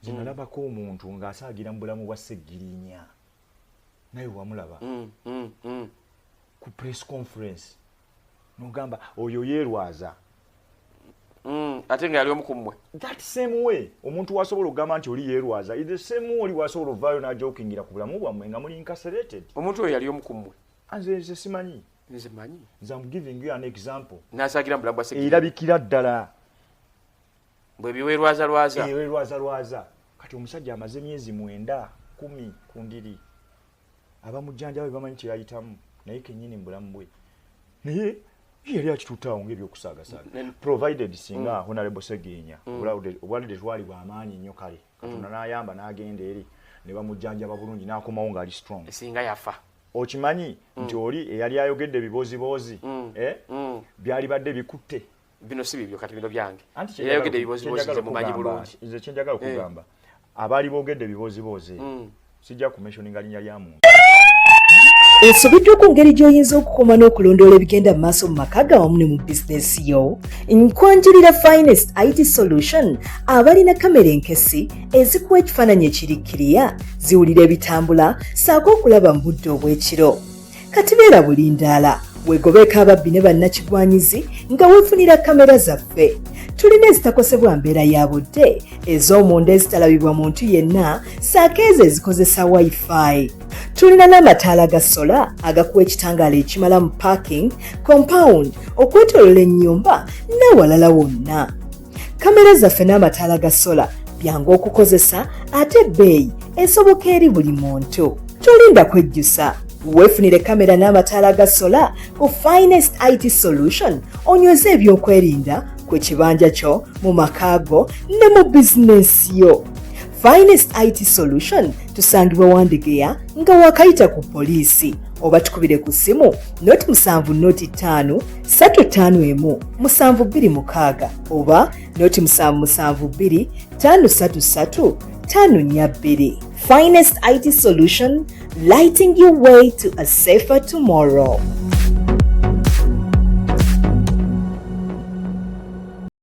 Nze nalabako omuntu ng'asaagira mu bulamu bwa Ssegirinya, naye wamulaba ku press conference nogamba oyo yeerwaza. Ate nga yali omu ku mmwe. That same way omuntu wasobola okugamba nti oli yeerwaza is the same way oli wasobola ovaayo n'ajokingira ku bulamu bwammwe nga muli incarcerated. Omuntu oyo yali omu ku mmwe. Nze simanyi. Nze manyi. Nze am giving you an example. N'asaagira mu bulamu bwa Ssegirinya. Erabikira ddala. Bwe biwerwaza lwaza. Ewerwaza lwaza. Kati omusajja amaze emyezi 9 10 ku ndiri. Abamujjanjaba bamanyi kye yayitamu naye kennyini mu bulamu bwe. Naye yali akituttaawo ng'ebyokusaagasaaga. Provided singa Honorable Ssegirinya obulwadde twali bwa maanyi nnyo kale. Katonda n'ayamba n'agenda eri ne bamujjanjaba bulungi n'akomawo ng'ali strong. Singa yafa. Okimanyi nti oli eyali ayogedde ebiboziboozi byali badde bikutte. Bino si bibyo kati bino byange. Eyayogedde ebiboziboozi nze mumanyi bulungi. Nze kye njagala okugamba abaali boogedde ebiboziboozi sijja kumentioninga linnya lya muntu. Osobeddwa ku ngeri gy'oyinza okukoma n'okulondoola ebigenda mu maaso mu maka ga wamu ne mu bizinesi yo. Nkwanjulira Finest IT Solution abalina kamera enkesi ezikuwa ekifaananyi ekiri kiriya, ziwulira ebitambula ssaako okulaba mu budde obw'ekiro. Kati beera bulindaala, weegobeeko ababbi ne bannakigwanyizi nga weefunira kamera zaffe. Tulina ezitakosebwa mbeera ya budde, ez'omunda ezitalabibwa muntu yenna, ssaako ezo ezikozesa Wi-Fi. Tulina n'amataala ga sola agakuwa ekitangaala ekimala mu parking, compound, okwetooloola ennyumba n'awalala wonna. Kamera zaffe n'amataala ga sola byangu okukozesa ate ebbeeyi esoboka eri buli muntu. Tolinda kwejjusa. Weefunire kamera n'amataala ga sola ku Finest IT Solution onyweze ebyokwerinda ku kibanja kyo, mu maka go ne mu bizinensi yo. Finest IT Solution tusangibwa Wandegeya nga wakayita ku poliisi oba tukubire ku ssimu 07 05 351 726 oba 0772 533 542. Finest IT Solution, lighting your way to a safer tomorrow.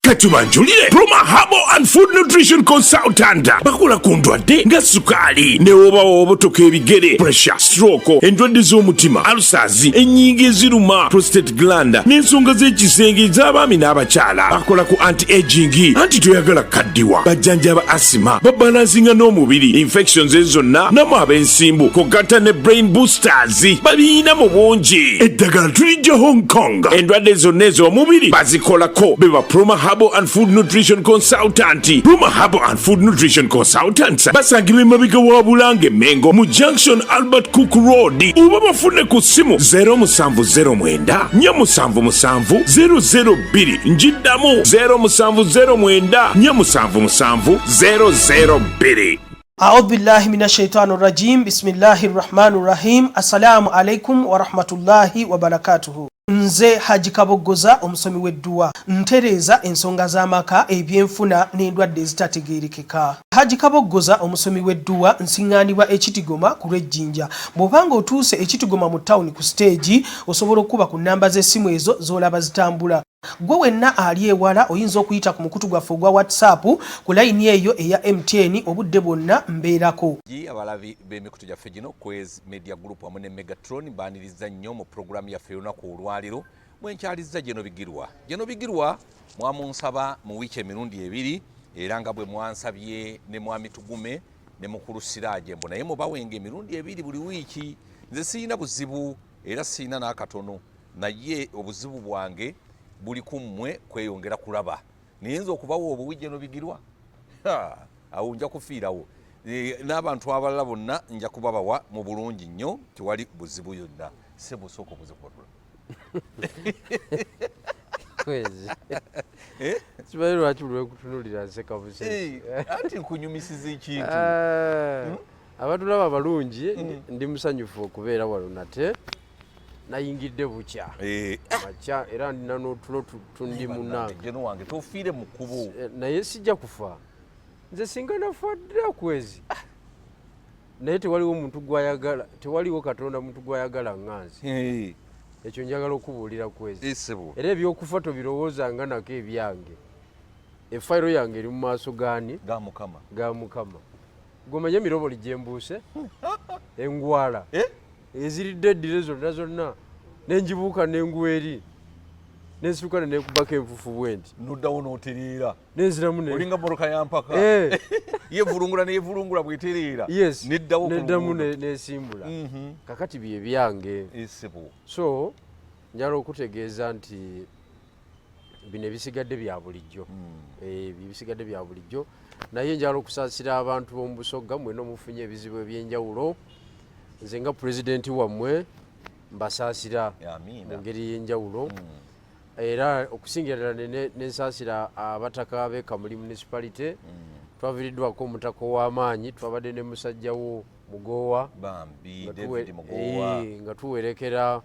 Katubanjulire Proma Herbal and Food Nutrition Consultant. Bakola ku ndwadde nga sukaali ne woba obotoka ebigere, pressure, stroke, endwadde z'omutima, ulcers, ennyingo eziruma, prostate gland n'ensonga z'ekisenge ez'abaami n'abakyala. Bakola ku anti-aging, anti toyagala kaddiwa, bajjanjaba asima, babalansinga n'omubiri, infections ezo zonna, namu ab'ensimbu kugatta ne brain boosters babiina mu bungi. Eddagala tulijja Hong Kong. Endwadde zonna ez'omubiri bazikolako. Beba Proma Herbal and Food Nutrition Consultant. Proma Herbal and Food Nutrition Consultants basangibwa emabega wa Bulange Mengo mu Junction Albert Cook Road, oba bafune ku ssimu 0709 477 002. Njiddamu 0709 477 002. A'udhu billahi minash shaitani rajim. Bismillahir rahmanir rahim. Assalamu alaikum wa rahmatullahi wa barakatuhu. Nze Haji Kaboggoza, omusomi w'edduwa, ntereeza ensonga z'amaka, ebyenfuna n'endwadde ezitategeerekeka. Haji Kaboggoza, omusomi w'edduwa, nsiŋŋaanibwa Ekitigoma ku lw'Ejjinja. Bw'obanga otuuse Ekitigoma mu tawuni ku siteegi, osobola okukuba ku nnamba z'essimu ezo z'olaba zitambula. Gwe wenna ali ewala oyinza okuyita ku mukutu gwaffe ogwa WhatsApp ku layini eyo eya MTN obudde bwonna mbeerako. Abalabi b'emikutu gyaffe gino Kwez Media Group wamu ne Megatron baaniriza nnyo mu pulogulaamu yaffe y'olunaku olwaleero mwenkyalizza Geno Bigirwa. Geno Bigirwa mwamunsaba mu wiiki emirundi ebiri, era nga bwe mwansabye ne mwami Tugume ne mukulu Siraje mbu naye mubawenga emirundi ebiri buli wiiki. Nze sirina buzibu era sirina n'akatono, naye obuzibu bwange buli ku mmwe kweyongera kulaba. Naye nze okubawa obuwi Geno Bigirwa, awo nja kufiirawo. N'abantu abalala bonna nja kubabawa mu bulungi nnyo, tewali buzibu yonna. Ssebo sooka obuze kubatula. Kwezi. Simanyi lwaki buli lwekutunuulira nseka busesi. Anti nkunyumisiza ekintu. Abatulaba balungi, ndi musanyufu okubeera wano nate. Nayingidde bukya. Makya era ndina n'otulo tundi munnange. Geno wange tofiire mu kkubo. Naye sijja kufa. Nze singa nafa dda Kwezi. Naye tewaliwo muntu gw'ayagala, tewaliwo Katonda muntu gw'ayagala nga nze. Ekyo njagala okubuulira Kwezi. Ssebo. Era ebyokufa tobirowoozanga nako ebyange. Efayiro yange eri mu maaso gaani? Ga Mukama. Ga Mukama. Gomanye emiroboli gyembuuse engwala eh? Eziridde eddire zonna zonna, nenjibuuka nenguwa eri, nensituka nenekubako enfufu bwenti. Noddawo notereera. Nenziramu. Olinga mmotoka ya mpaka. Eh. Yevulungula neyevulungula bwetereera. Yes. Neddawo. Neddamu nesimbula. Kakati bye byange. Esebo. So njala okutegeeza nti bino ebisigadde bya bulijjo. Eh, ebisigadde bya bulijjo, naye njala okusaasira abantu b'omu Busoga mwena omufunye ebizibu ebyenjawulo. Nze nga pulezidenti wammwe mbasaasira Amiina. mu ngeri y'enjawulo, era okusingira ddala nensaasira abataka b'e Kamuli Municipality. Twaviiriddwako omutaka ow'amaanyi, twabadde ne musajjawo Mugoowa. Bambi. Nga David Mugoowa. Eh, nga tuwerekera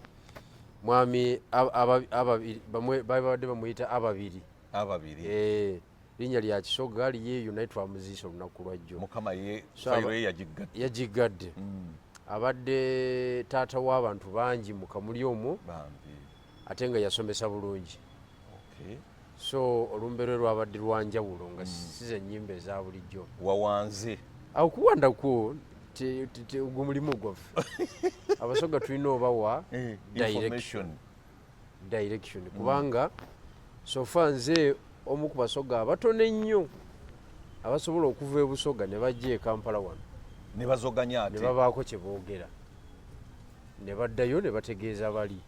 mwami ababiri, babadde bamuyita Ababiri. Ababiri. Eh, linnya lya Kisoga liyeeyo, naye twamuziisa olunaku lwajjo. Mukama ye So fayiro ye yagiggadde. Yagigadde. Abadde taata w'abantu bangi mu Kamuli omwo. Bambi. Ate nga yasomesa bulungi. So olumbe lwe lwabadde lwanjawulo, nga size ennyimba eza bulijjo. Wawanze. Awo kuwandako ogwo mulimu gwaffe Abasoga, tulina obawa direction. Information. Direction, kubanga so far nze omu ku Basoga abatono ennyo abasobola okuva e Busoga ne bajja e Kampala wano. Ne bazoganya. Ne ate babaako kye boogera ne baddayo ne bategeeza bali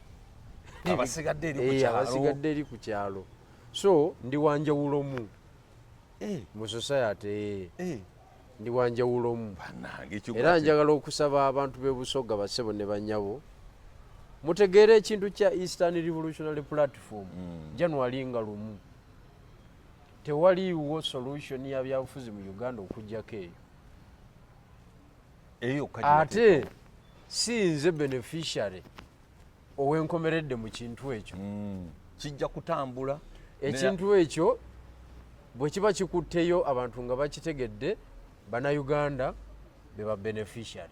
abasigadde eri ku Eh, kyalo. Abasigadde eri ku kyalo. So ndi wanjawulomu mu society. Ndi wanjawulomu. Bannange, ekyo Era njagala okusaba abantu b'e Busoga, bassebo ne bannyabo, mutegeere ekintu kya Eastern Revolutionary Platform. January nga 1, tewaliiwo solution ya byabufuzi mu Uganda okugjako eyo. Eyo. Ate si nze beneficiary ow'enkomeredde mu kintu ekyo. Kijja kutambula. Ekintu ekyo bwe kiba kikutteyo abantu nga bakitegedde, Bannayuganda be ba beneficiary,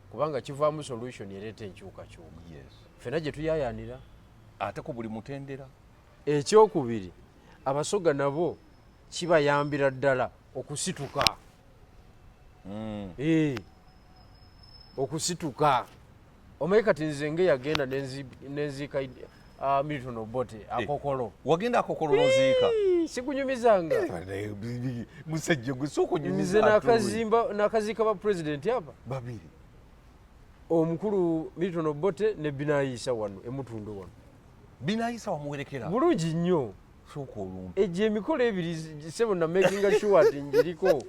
kubanga kivaamu solution ereeta enkyukakyuka ffena gye tuyayaanira. Ate ku buli mutendera. Ekyokubiri, Abasoga nabo kibayambira ddala okusituka. Eh, okusituka. Omanyi kati nze nge yagenda nenziika Milton Obote Akokolo. Wagenda Akokolo noziika? Ii, sikunyumizanga. Musajja gwe sooka Nze onyumiza. Nakazimba, nakazika ba pulezidenti aba babiri. Omukulu Milton Obote ne Binayisa wano emutundu wano. Binayisa wamuwerekera? Bulungi nnyo. Sooka olumpe. Egyo emikolo ebiri sebo na makinga sure ati njiriko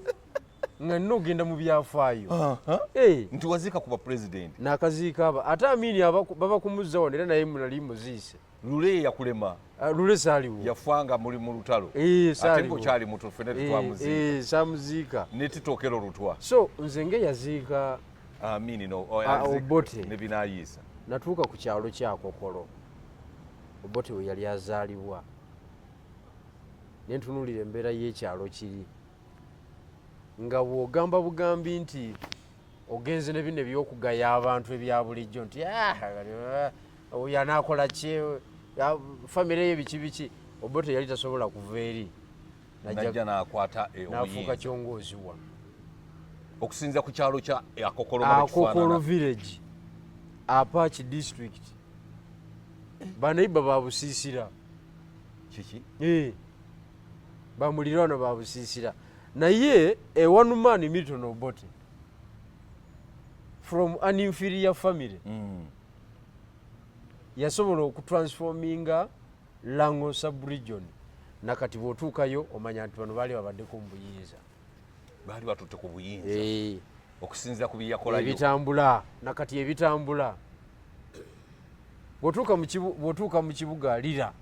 nga nina ogenda mu byafaayo. Eh, nti waziika ku bapulezidenti. Nakaziika aba, ate Amini baba kumuzza wano, era naye munali muziise. Lule yakulema. Ah, Lule saaliwo. Yafanga muli mu lutalo. Eh, ate saaliwo. ngaokyali muto, ffena Eh, tetwamuziika. eh, samuziika. Ne Titokero Lutwa. So nze nge yaziika Amini no Ah, Obote. ne Binayiisa. Natuuka ku kyalo kyakokolo Obote we yali azaalibwa, nentunuulira embeera y'ekyalo kiri, nga bw'ogamba bugambi nti ogenze ne bino ebyokugaya abantu ebya bulijjo nti "Ah, ah, oyo anaakola ki? Ah, famire ye biki biki." Obote yali tasobola kuva eri. Najja n'akwata n'afuuka obuyinza. Kyongoozi wano. Okusinziira ku kyalo kya Akokolo nga bwe Akokolo kifaanana. Village, Apac District, baneiba babusiisira. Kiki? Eh, bamuliraano babusiisira, naye a one man Milton Obote from an inferior family yasobola okutransforminga Lango subregion. Nakati bw'otuukayo omanya nti bano baali babaddeko mu buyinza. Baali batutte ku buyinza. Eh, okusinziira ku byeyakolayo. Ebitambula nakati ebitambula, bw'otuuka mu kibuga Lira,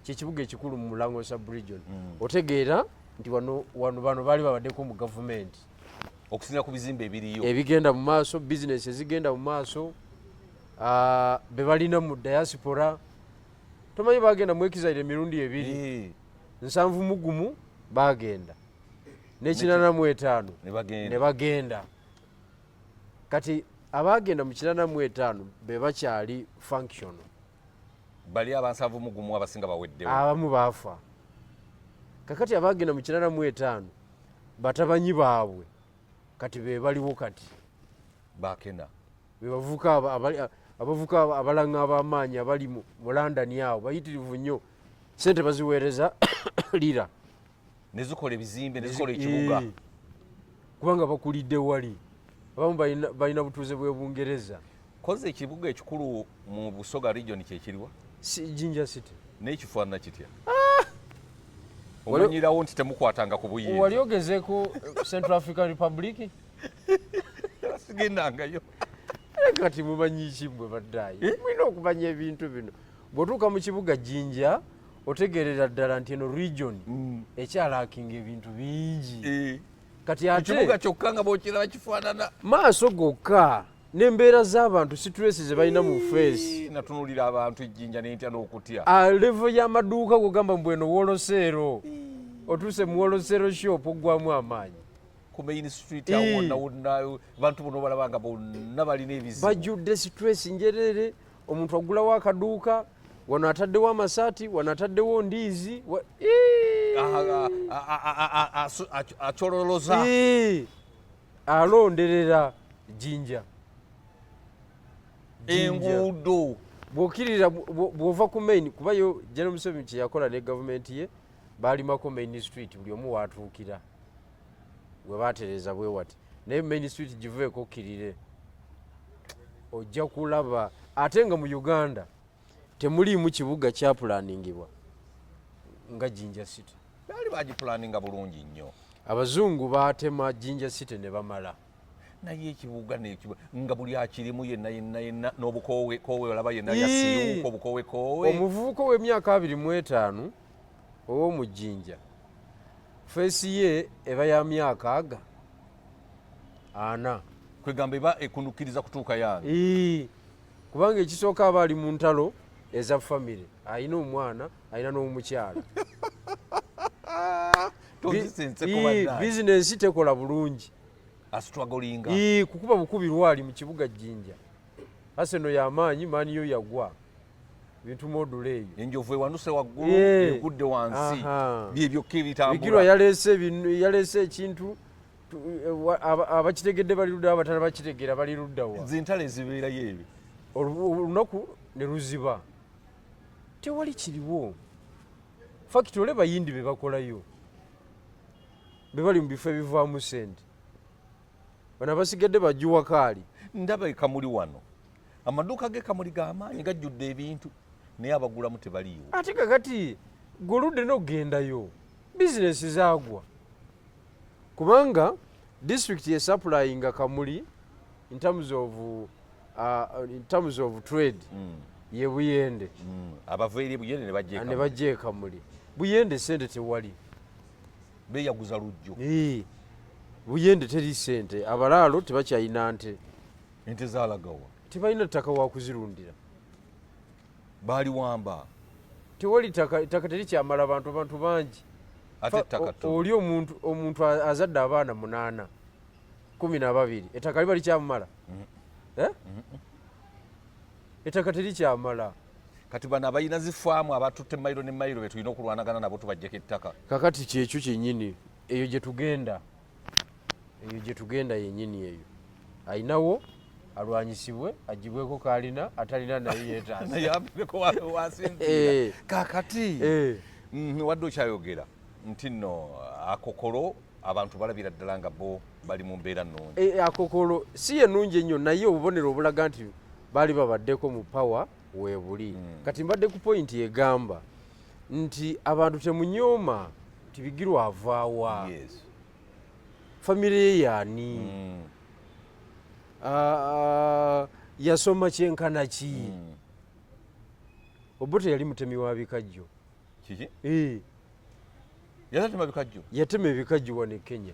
kyekibuga ekikulu mu Lango subregion, otegeera nti wano wano bano baali babaddeko mu gavumenti. Okusinziira ku bizimbe ebiriyo. Ebigenda mu maaso, bizinesi ezigenda mu maaso, be balina mu diaspora. Tomanyi bagenda mu exile emirundi ebiri? 71 bagenda, ne-85. Ne bagenda. Ne bagenda. Kati abagenda mu 85 be bakyali functional. Bali aba 71 abasinga baweddewo. Abamu baafa. Kakati abagenda mu 85 batabanyi baabwe kati be baliwo kati. Bakena. Be bavubuka abavubuka abalanga ab'amaanyi abali mu London awo bayitirivu nnyo. Sente baziweereza lira. Ne zikola ebizimbe, ne zikola ekibuga. Kubanga bakulidde wali. Abamu balina butuuze bw'e Bungereza. Koze ekibuga ekikulu mu Busoga region kye kiriwa? Si Jinja City. N'ekifaanana kitya? Omanyirawo nti temukwatanga ku buyinza. Wali ogezeeko Central African Republic? Sigendangayo. Kati mumanyi ki mmwe baddaayi? Mulina okumanya ebintu bino. Bw'otuuka mu kibuga Jinja, otegeerera ddala nti eno region ekyalaakinga ebintu bingi. Kati ate ekibuga kyokka nga bw'okiraba kifaanana maaso gokka n'embeera z'abantu, stress ze balina mu face. Natunuulira abantu ejjinja n'entya n'okutya. Level y'amaduuka gogamba mbu eno wholesale, otuuse mu wholesale shop oggwamu amaanyi. Ku main street awo wonna wonna abantu bonna obalaba nga bonna balina ebizibu. Bajjudde stress njerere. Omuntu agulawo akaduuka wano ataddewo amasaati, wano ataddewo ndiizi. Acololoza. Alonderera Jinja. Enguudo. Bw'okkirira bw'ova ku main, kuba yo General Museveni kye yakola ne gavumenti ye, baalimako main street buli omu waatuukira we baatereeza bwe wati, naye main street giveeko okkirire ojja kulaba. Ate nga mu Uganda temuliimu kibuga kyapulaningibwa nga Jinja City. Baali bagipulaninga bulungi nnyo. Abazungu baatema Jinja City ne bamala. Naye ekibuga nga buli akirimu yenna yenna yenna n'obukoowe koowe olaba yenna yasiiwuuka obukoowe koowe. Omuvubuka ow'emyaka 25 ow'omu Jinja face ye eba ya myaka aga 40. Kwegamba eba ekunukkiriza kutuuka yange. Kubanga ekisooka aba ali mu ntalo eza famire, alina omwana, alina n'omukyala. Bizinensi tekola bulungi. Astrugglinga. Kukuba bukubi lwali mu kibuga Jinja. Arsenal y'amaanyi, maani yo yagwa. Bintu modula eyo. Enjovu ewanuse waggulu, egudde wansi. Byebyo ebitambula. Bigirwa yaleese ekintu abakitegedde bali ludda, abatala bakitegeera bali ludda wa. Zintale ezibeerayo ebyo. Olunaku ne luziba. Tewali kiriwo. Factory bayindi be bakolayo. Be bali mu bifo ebivaamu ssente. Bano abasigadde bajuwa kaali. Ndaba ekamuli wano. Amaduuka g'ekamuli g'amaanyi gajjudde ebintu naye abagulamu tebaliiwo. Ate kakati gw'oludde n'okugendayo bizinesi zaagwa. Kubanga disitulikiti esupplyinga Kamuli in terms of trade ye Buyende. Abava eri Buyende ne bajja ne bajja e Kamuli. Buyende ssente tewali. Beeyaguza lujjo. Buyende teri ssente, abalaalo tebakyalina nte. Ente zaalagawa? Tebalina ttaka wa kuzirundira. Baaliwamba. Tewali ttaka, ettaka terikyamala bantu, abantu bangi. Ate ettaka ttono. Oli omuntu azadde abaana 8, 12, ettaka liba likyamumala? Ettaka terikyamala. Kati bano abalina zifaamu abatutte mayiro ne mayiro be tulina okulwanagana nabo tubaggyeko ettaka. Kakati kyekyo kyennyini, eyo gye tugenda. Eyo gye tugenda yennyini eyo. Ayinawo alwanyisibwe, aggyibweko k'alina, atalina naye yeetaasa. Naye abeereko wasinziira. Kaakati, wadde okyayogera nti nno akokolo abantu balabira ddala nga bo bali mu mbeera nnungi. Akokolo si ye nnungi ennyo, naye obubonero obulaga nti baali babaddeko mu power weebuli. Kati mbadde ku point egamba nti abantu temunyooma nti Bigirwa avaawa. Famire ye yaani? Yasoma kyenkana ki? Obote yali mutemi wa bikajjo. Kiki? Yatema bikajjo? Yatema ebikajjo wano e Kenya.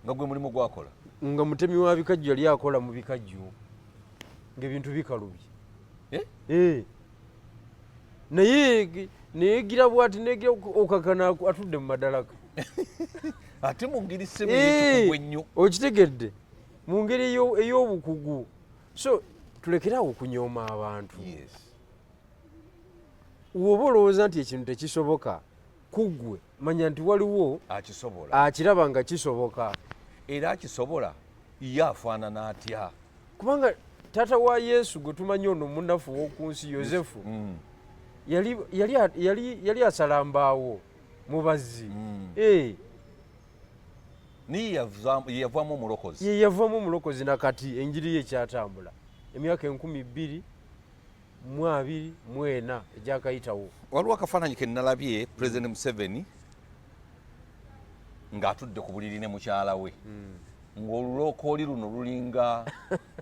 Nga gwe mulimu gwakola? Nga mutemi wa bikajjo yali akola mu bikajjo. Ng'ebintu bikalubye. Naye neegira bw'ati, neegira okakana atudde mu madalaka. Ate mu ngeri ssebo ey'ekikugu ennyo. Okitegedde? Mu ngeri ey'obukugu. So tulekere awo okunyooma abantu. Bw'oba olowooza nti ekintu tekisoboka, Kuggwe manya nti waliwo akisobola, akiraba nga kisoboka. Era akisobola ye afaanana atya? Kubanga taata wa Yesu gwe tumanyi ono munafu w'oku nsi, Yosefu, yali asala mbaawo, mubazzi. Niye yavaamu omulokozi. Ye yavaamu omulokozi. Nakati enjiri ye ekyatambula emyaka 2024 egyakayitawo. Waliwo akafaananyi ke nalabye President Museveni ng'atudde ku buliri ne mukyala we, ng'olulokooli luno lulinga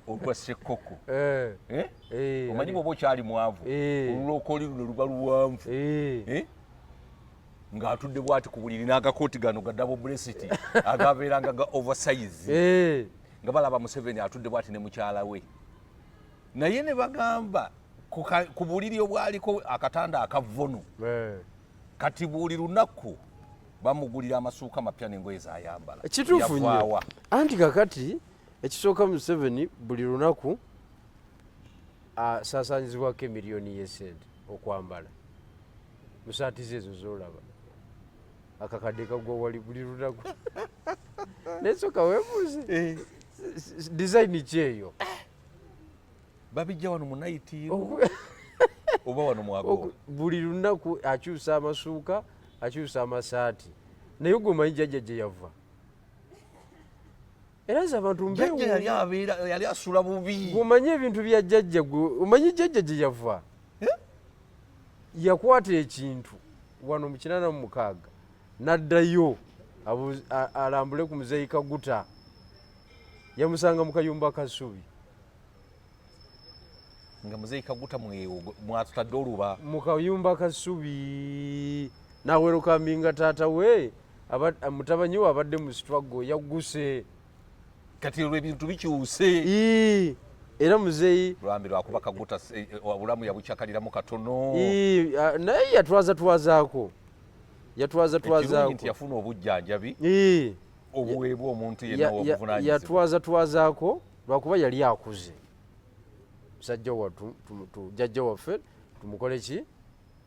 olwa sekkoko. Eh? Eh? Omanyi bw'oba okyali mwavu, olulokooli luno luba luwanvu. Eh? Ng'atudde bw'ati ku buliri n'agakooti gano ga double breast agabeeranga ga oversize, nga balaba Museveni atudde bw'ati ne mukyala we, naye ne bagamba ku buliri obwaliko akatanda akavono. Kati buli lunaku bamugulira amasuuka mapya n'engoye zayambala. Kituufu nnyo. Yavaawa? Anti kakati ekisooka, Museveni buli lunaku asaasaanyizibwako emiliyoni y'esente okwambala musaati ze ezo zolaba, akakadde kagwa wali buli lunaku. Naye soka weebuuze, design ki eyo? Babijja wano mu night oba wano mwago? Buli lunaku akyusa amasuuka, akyusa amasaati, naye gwe omanyi jjajja gye yava. Era nze abantu Jjajja yali mbeewuunya. abeera, yali asula bubi. Gwe omanyi ebintu bya jjajja, gwe omanyi jjajja gye yava. Yakwata ekintu wano mu 86 n'addayo alambule ku muzeeyi Kaguta, yamusanga mu kayumba ka ssubi. Nga muzeeyi Kaguta mwatutadde oluba. Mu kayumba ka ssubi nawerokaminga taata we, mutabanyi we abadde mu struggle yagguse. Kati olwo ebintu bikyuse. Ii, era muzeeyi Lwambi lwakuba Kaguta obulamu yabukyakaliramu katono. Ii, naye yatwaza twazaako, yatwaza Ekirungi twazaako. nti yafuna obujjanjabi Ii, obuweebwa omuntu yenna ow'obuvunanyizibwa. Yatwaza twazaako lwakuba yali akuze. Musajja wattu, jjajja waffe, tumukole ki?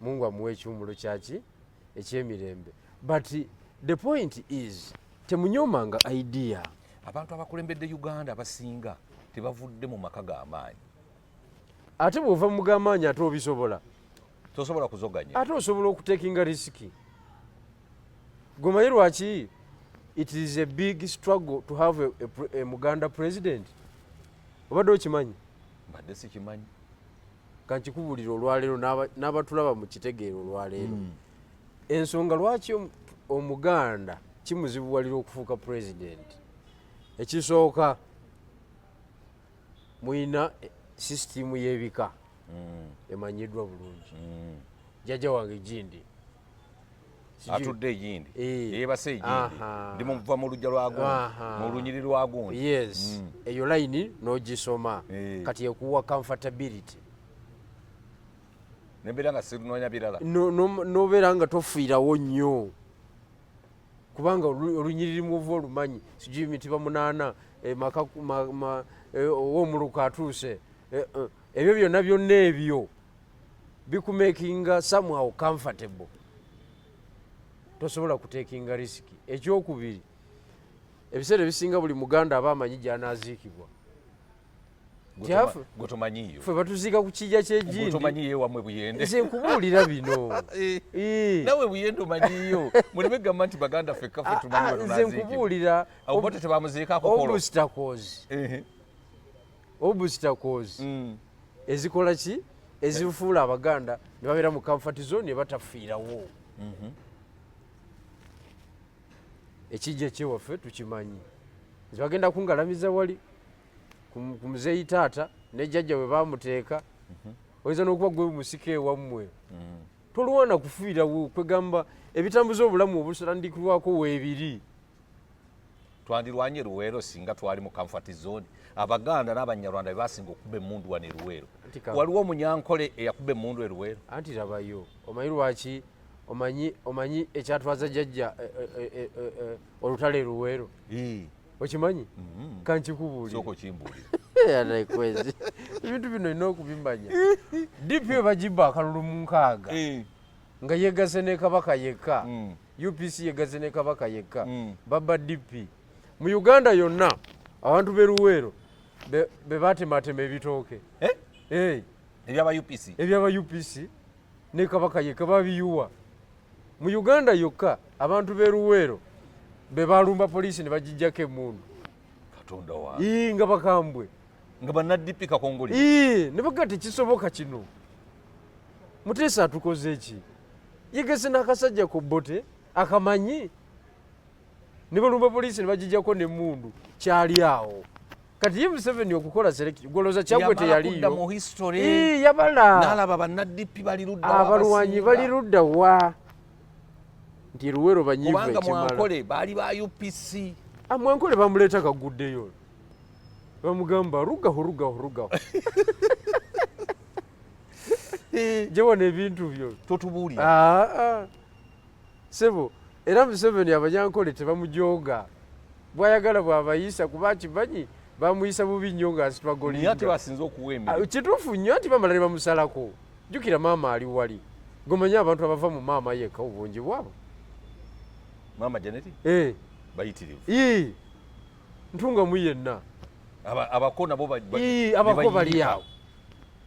Mungu amuwe ekiwumulo kyaki ekyemirembe. But the point is, temunyomanga idea. Abantu abakulembedde Uganda abasinga tebavudde mu maka g'amaanyi. Ate bw'ova mu g'amaanyi, ate obisobola. Tosobola kuzoganya. Ate osobola okutekinga risk. Gomanyi lwaki it is a big struggle to have a Muganda president? Obadde okimanyi? Mbadde sikimanyi. Kankikubuulira olwaleero, n'abatulaba mu kitegeero olwaleero, ensonga lwaki Omuganda kimuzibuwalira okufuuka president. Ekisooka, muyina sisitimu y'ebika emanyiddwa bulungi. Jjajja wange gindi. Atudde egindi, Eh. yeebase egindi, ndi muva mu lujja lwa gundi, mu lunyiri lwa gundi. Yes, eyo layini n'ogisoma. Kati ekuwa comfortability. Nembeera nga sinoonya birala. Nobeera nga tofiirawo nnyo, kubanga olunyiriri muva olumanyi, sijui mitiba munaana, ow'omuluka atuuse. Ebyo byonna byonna ebyo bikumakinga somehow comfortable, tosobola kutekinga risk. Ekyokubiri, ebiseera ebisinga buli Muganda aba amanyi gy'anaaziikibwa. Gwe tomanyiiyo. Ffe batuziika ku kijja Gwe ky'egindi. tomanyiiyo ewammwe Buyende. Nze nkubuulira bino. Nawe Buyende omanyiiyo? Muleme gamba nti Baganda ffekka ffe tumanyi we Nze tunaaziikibwa. nkubuulira. Obote tebamuziikako kolo. Obstacles, obstacles ezikola ki, ezifuula Abaganda ne babeera mu comfort zone ne batafiirawo. Ekijja kyewaffe tukimanyi. Nze bagenda kungalamiza wali ku muzeeyi taata ne jjajja bwe bamuteeka. Oyinza n'okuba gwe musika ewammwe, tolwana kufiirawo. Kwegamba ebitambuza obulamu obusandikirwako weebiri. Twandirwanye Luweero singa twali mu comfort zone. Abaganda n'Abanyarwanda be basinga okuba emmundu wano e Luweero. Waliwo Omunyankole eyakuba emmundu e Luweero? Anti labayo, omanyi lwaki? Omanyi ekyatwaza jjajja olutalo e Luweero? Okimanyi? Kankikubuulire. Sooka okimbuulire. Kwezi ebintu bino olina okubimanya. DP bagibba akalulu mu 60. Nga yegasse ne Kabaka yekka. UPC yegasse ne Kabaka yekka. Baba DP mu Uganda yonna, abantu b'e Luweero be batematema ebitooke. Eh? Eh, Ebyaba UPC. Ebyaba UPC ne Kabaka yekka babiyuwa mu Uganda yokka. Abantu b'e Luweero be balumba poliisi ne bagijjako emmundu. Katonda wa Ii, nga bakambwe. Nga banna DP Kakongoli. Ii, ne baga tekisoboka kino, Muteesa atukoze eki? Yegese n'akasajja ku bote akamanyi ne balumba poliisi ne bagijjako nemmundu. Kyali awo. Kati ye Museveni okukola select, golooza Kyaggwe Yamala kudda mu teyaliyo. history. Ii, yabala n'alaba banna DP bali ludda wa abalwanyi abasinga. Bali ludda wa nti Luwero banyiivu Kubanga ekimala. Mwankole baali ba UPC. Ah, Mwankole bamuleeta kaguddeyo, bamugamba rugaho, rugaho, rugaho, jewona ebintu byo. Totubuulira. Ah, ah. Sebo, era Museveni abanyankole tebamujoga, bwayagala bwabayisa, kuba akimanyi bamuyisa bubi nnyo ng'asitwa Naye ate golinga. basinze okuwa emirimu. Ah, kituufu nnyo nti bamala ne bamusalako. Jjukira maama ali wali, gomanyi abantu abava mu maama yekka obungi bwabo. Maama Janet. Eh, Bayitirivu. Ii, ntungamu yenna. Abako nabo Ii, ne abako bali bayiika. awo.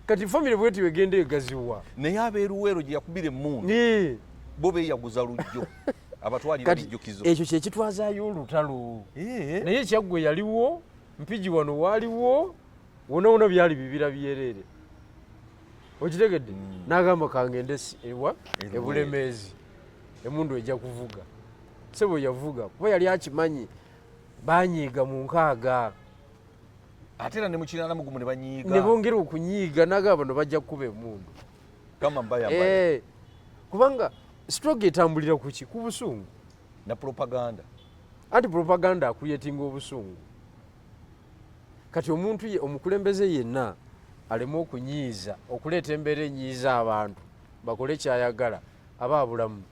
Kati famire bweti wegenda egaziwa. Naye abeeruweero gye yakubira emmundu, Ii. bo beeyaguza lujjo abatwalira Kati ebijjukizo. ekyo kyekitwazaayo olutalo. Eh, Naye Kyaggwe yaliwo, Mpigi wano waaliwo, wona wona byali bibira byereere, okitegedde? N'agamba kangende ewa Eruweero. Ebulemeezi emundu ejja kuvuga. Sebo, yavuga kuba yali akimanyi banyiiga mu 60. Ate era ne mu 81 ne banyiiga. Ne bongera okunyiiga, n'agamba bano bajja kukuba emundu. Kama mbaya mbaya. Eh, kubanga stroke etambulira ku ki? Ku busungu. Na propaganda. Anti propaganda acreatinga obusungu. Kati omuntu ye omukulembeze yenna aleme okunyiiza, okuleeta embeera enyiiza abantu bakole kyayagala, aba abulamu.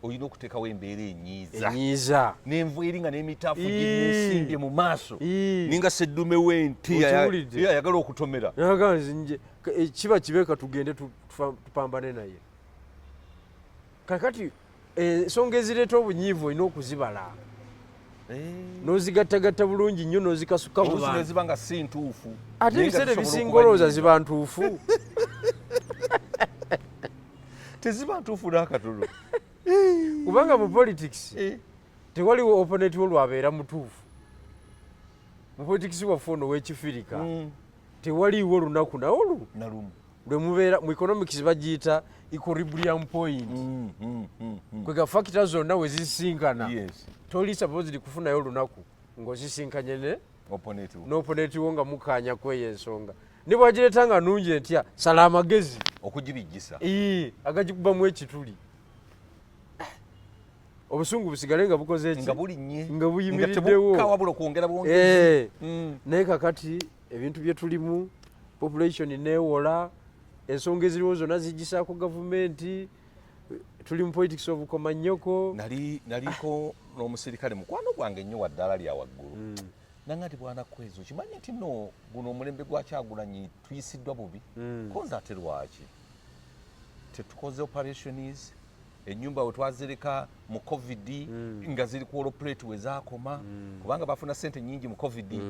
Olina okuteekawo embeera enyiiza. Enyiiza. Nenvu eri nga n'emitaafu Ii. ginesimbye mu maaso. Ii. Ninga seddume w'ente Okiwulidde? ye ayagala okutomera. Naga nze nje kiba kibeeka tugende tupambane naye. Kakati ensonga ezireeta obunyiivu olina okuzibala n'ozigattagatta bulungi nnyo n'ozikasuka mu Oluusi bantu. neziba nga si ntuufu. Ate Naye nga ebiseera zisobola ebisinga olowooza okubanyiiza. ziba ntuufu. Teziba ntuufu n'akatono. Kubanga mu politics Eh. tewaliwo opponent wo lwabeera mutuufu. Mu politics waffe ono w'ekifirika tewaliiwo lunaku naye olu Nalumu. lwe mubeera. Mu economics bagiyita equilibrium point, kwega factor zonna we zisisinkana. Toli supposed kufunayo olunaku ng'osisinkanye ne Opponent wo. N'opponent wo nga mukaanya kweyo ensonga. Ne bwagireeta nga nungi etya, sala amagezi okugibijjisa. Ii, agagikubamu ekituli, obusungu busigale nga bukoze eki? Nga bulinnye. Nga buyimiriddewo. Tebukka wabula okwongera bwongezi. Eh, naye kakati ebintu bye tulimu, population neewola, ensonga eziriwo zonna zigisaako gavumenti, tuli mu politics of komanyoko. Naliko n'omusirikale mukwano gwange nnyo wa ddaala lya waggulu, nanga nti bwana Kwezi, okimanyi nti no guno omulembe gwa Kyagulanyi tuyisiddwa bubi. Konza ate lwaki tetukoze operations? Ennyumba we twazireka mu COVID nga ziri ku wall we zaakoma, kubanga bafuna sente nyingi mu COVID,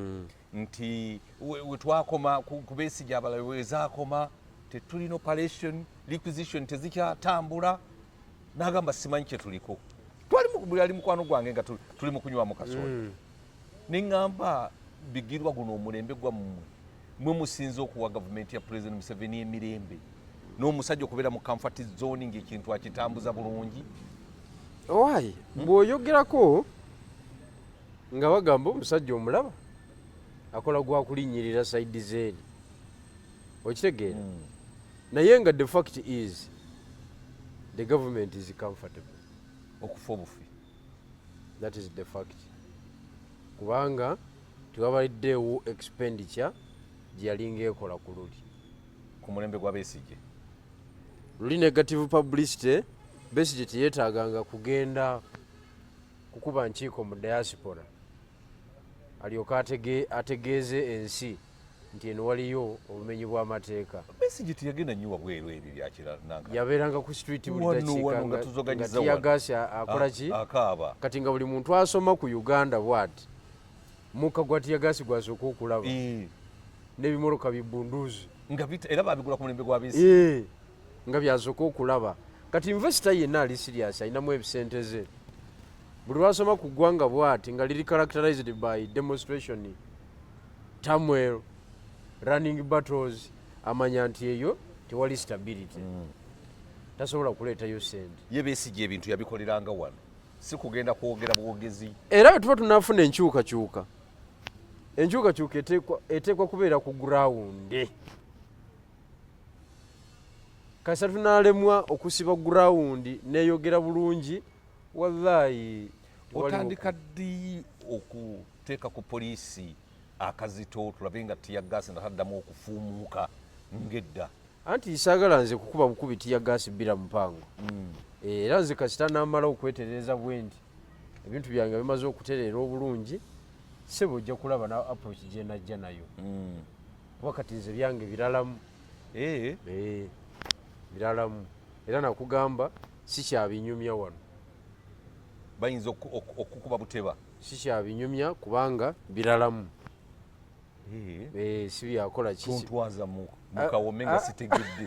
nti we twakoma ku Besigye, abalala we zaakoma tetulina operation, requisition tezikyatambula. N'agamba simanyi kye tuliko. Twali buli ali mukwano gwange nga tuli mu kunywamu kasooli, neŋŋamba Bigirwa, guno omulembe gwammwe mwe musinze okuwa gavumenti ya President Museveni emirembe n'omusajja okubeera mu comfort zone ng'ekintu akitambuza bulungi. Owaayi, bw'oyogerako nga bagamba omusajja omulaba akola gwa kulinnyirira side zeeri, okitegeera? Naye nga the fact is the government is comfortable. Okufa obufi. That is the fact, kubanga tewabaliddeewo expenditure gye yalinga ekola ku luli. Ku mulembe gwa Besigye. Luli negative publicity, Besigye teyeetaaganga kugenda kukuba nkiiko mu diaspora alyoke ategeeze ensi Nti eno waliyo obumenyi bw'amateeka. Besigye teyagenda nnyo wabweru, ebyo byakirananka. Yabeeranga ku street buli Wano, dakiika wano nga nga tuzoganyiza tear wano. gas akola ki? Akaaba. Kati nga buli muntu asoma ku Uganda bwati, mukka gwa tear gas gwasooka okulaba n'ebimoloka bibunduuzi. Nga era babigula ku mulembe gwa Besigye. Nga byasooka okulaba. Kati investor yenna ali serious alinamu ebisente ze, buli lwasoma ku ggwanga bwati nga liri characterized by demonstration, turmoil, running battles, amanya nti eyo tewali stability, tasobola kuleetayo sente. Ye Besigye ebintu yabikoleranga wano, si kugenda kwogera bwogezi. Era bwe tuba tunafuna enkyukakyuka, enkyukakyuka eteekwa kubeera ku ground. Kasita tunalemwa okusiba ground neyogera bulungi, wallahi tewaliwo. Otandika ddi okuteeka ku poliisi akazito, tulabe nga tear gas nataddamu okufuumuuka ng'edda? Anti saagala nze kukuba bukubi tear gas bbira mupango. Era nze kasita namala okwetereza bwe nti ebintu byange bimaze okutereera obulungi, sebo, ojja kulaba na approach gye najja nayo, kuba kati nze byange biralamu. Biralamu, era nakugamba sikyabinyumya wano. Bayinza okukuba buteba. Sikyabinyumya kubanga biralamu. Si byakola ki Tontwaza mukawome nga sitegedde.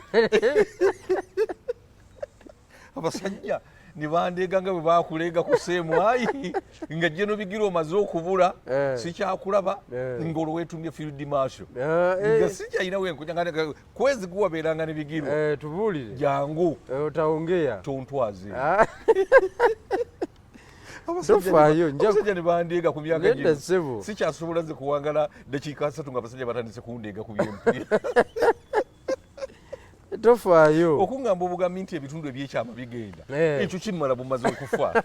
Abasajja ne bandeega nga bwe bakuleega ku seemwayi nga jeno bigira omaze okubula, sikyakulaba, ng'olwo weetumbye field marshal, nga sikyalina wenkuja nga kwezi guwabeeranga ne Bigirwa. Tubuulire. Jangu. Utaongea. Tontwaze. Tofaayo, Abasajja ne bandeega ku myaka Nedda, gino. ssebo. Sikyasobola nze kuwangala dakiika 30 nga abasajja batandise kundeega ku byempulira. Tofaayo. Okuŋŋamba obugambi nti ebitundu ebyekyama bigenda, ekyo kimmala bumaze okufa,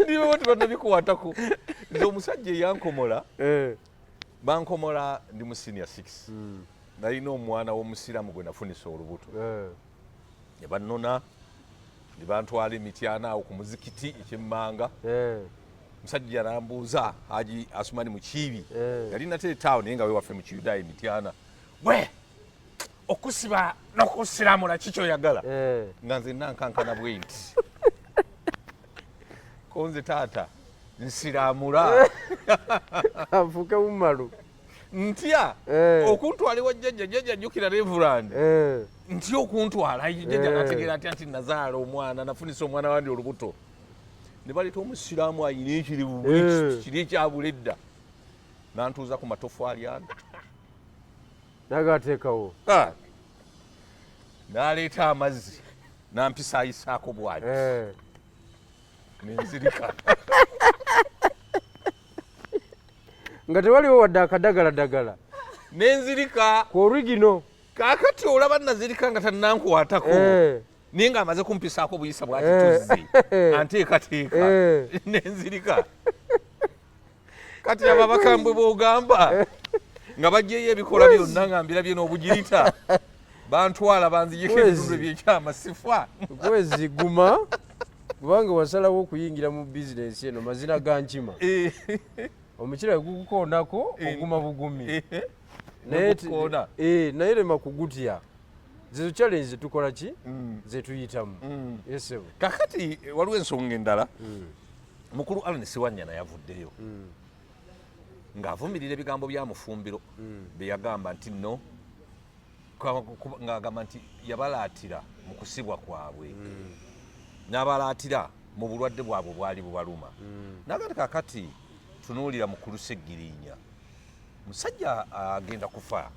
niba tebanabikwatako. Nze omusajja eyankomola, bankomola ndi mu senior 6, nalina omwana w'omusiraamu gwe nafunisa olubuto, ne bannona ne bantwala emityana awo ku muzikiti ekyemmanga. Musajja nambuuza, Haji Asumani Mukiibi, yali nateetaawo naye nga wewaffe mu Kiyudaaya emityana, gwe okusiba n'okusiramula kikyoyagala? Nga nze nankankana bwe nti, ko nze taata nsiramula. Afuuke bumalu. Ntya okuntwala ewa jjajja. Jjajja jjukira reverend, ntya okuntwala jjajja, nategeera atya nti nazaala omwana, nafunisa omwana wandi olubuto? Ne baleeta omusiraamu ayina ekiribu kiri ekyabula edda, nantuuza ku matofaali ago. Nagateekawo. Ah. N'aleeta amazzi nampisaayisaako bwati, nenzirika. Nga tewaliwo wadde akadagaladagala. Nenzirika. Ku origino. Kaakati olaba nazirika nga tannankwatako, naye ng'amaze kumpisaako buyisa bwakituzze, anteekateeka, nenzirika. Kati abo abakambwe b'ogamba nga bajjeyo ebikola byonna nga mbirabye n'obugirita, bantwala banzijeko ebitundu ebyekyama, sifa. Kwezi guma, kubanga wasalawo okuyingira mu bizinensi eno mazina ga nkima. Omukira gukukoonako, oguma bugumi. Naye Naye lema kugutya. Zezo challenge zetukola ki, zetuyitamu, esebo. Kakati waliwo ensonga endala. Mukulu Allan Sewanyana yavuddeyo ng'avumirira ebigambo bya Mufumbiro bye yagamba nti nno ng'agamba nti yabalaatira mu kusibwa kwabwe, n'abalaatira mu bulwadde bwabwe bwali bubaluma. Nagati kakati tunuulira mukulu Seggirinya, musajja agenda kufa,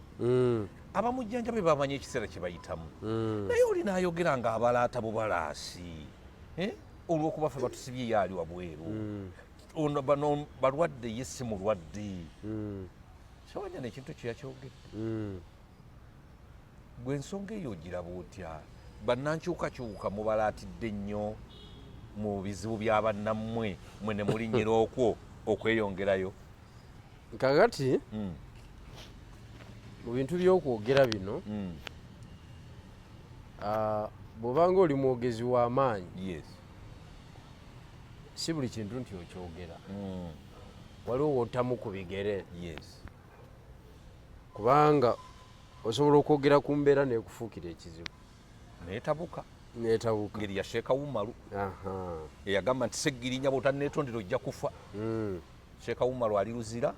abamujjanjabe bamanyi ekiseera kye bayitamu, naye oli n'ayogera ng'abalaata bubalaasi. Eh? Olw'okuba ffe batusibye, ye ali wabweru. Ono bano balwadde, ye si mulwadde. Sewanyana ekintu ekyo yakyogedde. Gwe ensonga eyo ogiraba otya? Bannankyukakyuka mubalaatidde nnyo mu bizibu bya bannammwe, mwe ne mulinnyira okwo okweyongerayo. Kakati mu bintu by'okwogera bino, bw'obanga oli mwogezi w'amaanyi, si buli kintu nti okyogera. Waliwo wottamu ku bigere. Kubanga osobola okwogera ku mbeera nekufuukira ekizibu. Netabuka. Netabuka. Ngeri ya Sheeka Umaru. Eyagamba nti Ssegirinya bw'otanneetondera ojja kufa. Sheeka Umaru ali Luzira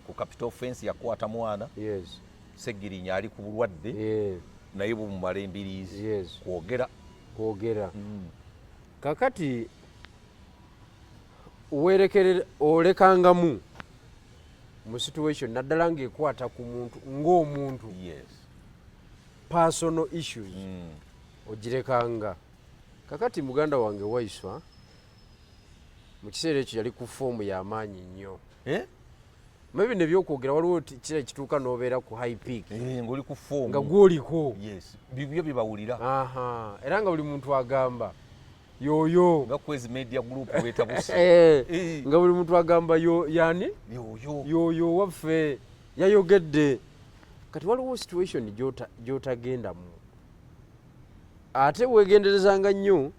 ku capital offense, yakwata mwana. Ssegirinya ali ku bulwadde naye bumumala embiriizi. Kwogera. Kwogera. Kakati werekerera olekangamu mu situation naddala ng'ekwata ku muntu ng'omuntu. Personal issues. Ogirekanga. Kakati muganda wange Waiswa mu kiseera ekyo yali ku foomu y'amaanyi nnyo. Eh? Maybe nebyokwogera waliwo kira ekituuka n'obeera ku high peak. Ng'oli ku foomu. Nga gw'oliko. Yes. Bibyo bibawulira. Era nga buli muntu agamba yoyo. Nga Kwezi Media Group wetabuse. Nga buli muntu agamba yo yani? Yoyo. Yoyo waffe yayogedde. Kati waliwo situation gy'otagendamu. Ate weegenderezanga nnyo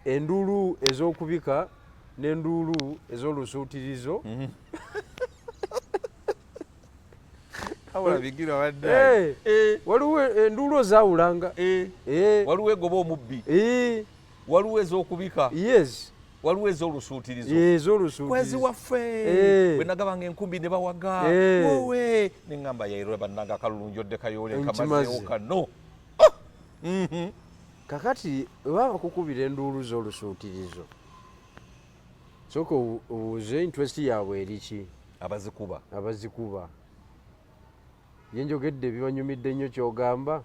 enduulu ez'okubika n'enduulu ez'olusuutirizo. Wabula Bigirwa badde. Waliwo enduulu ozaawulanga. Waliwo egoba omubbi. Waliwo ez'okubika. Waliwo ez'olusuutirizo. Ez'olusuutirizo. Kwezi waffe. Bwe nagabanga enkumbi ne bawaga. Wowe. Ne ŋŋamba yairwe bannange akalulu njodde kayoole nkamazeewo kano. Kakati bwe baba bakukubira enduulu z'olusuutirizo, sooka obuuze interest yaabwe eri ki? Abazikuba. Abazikuba. Bye njogedde bibanyumidde nnyo ky'ogamba,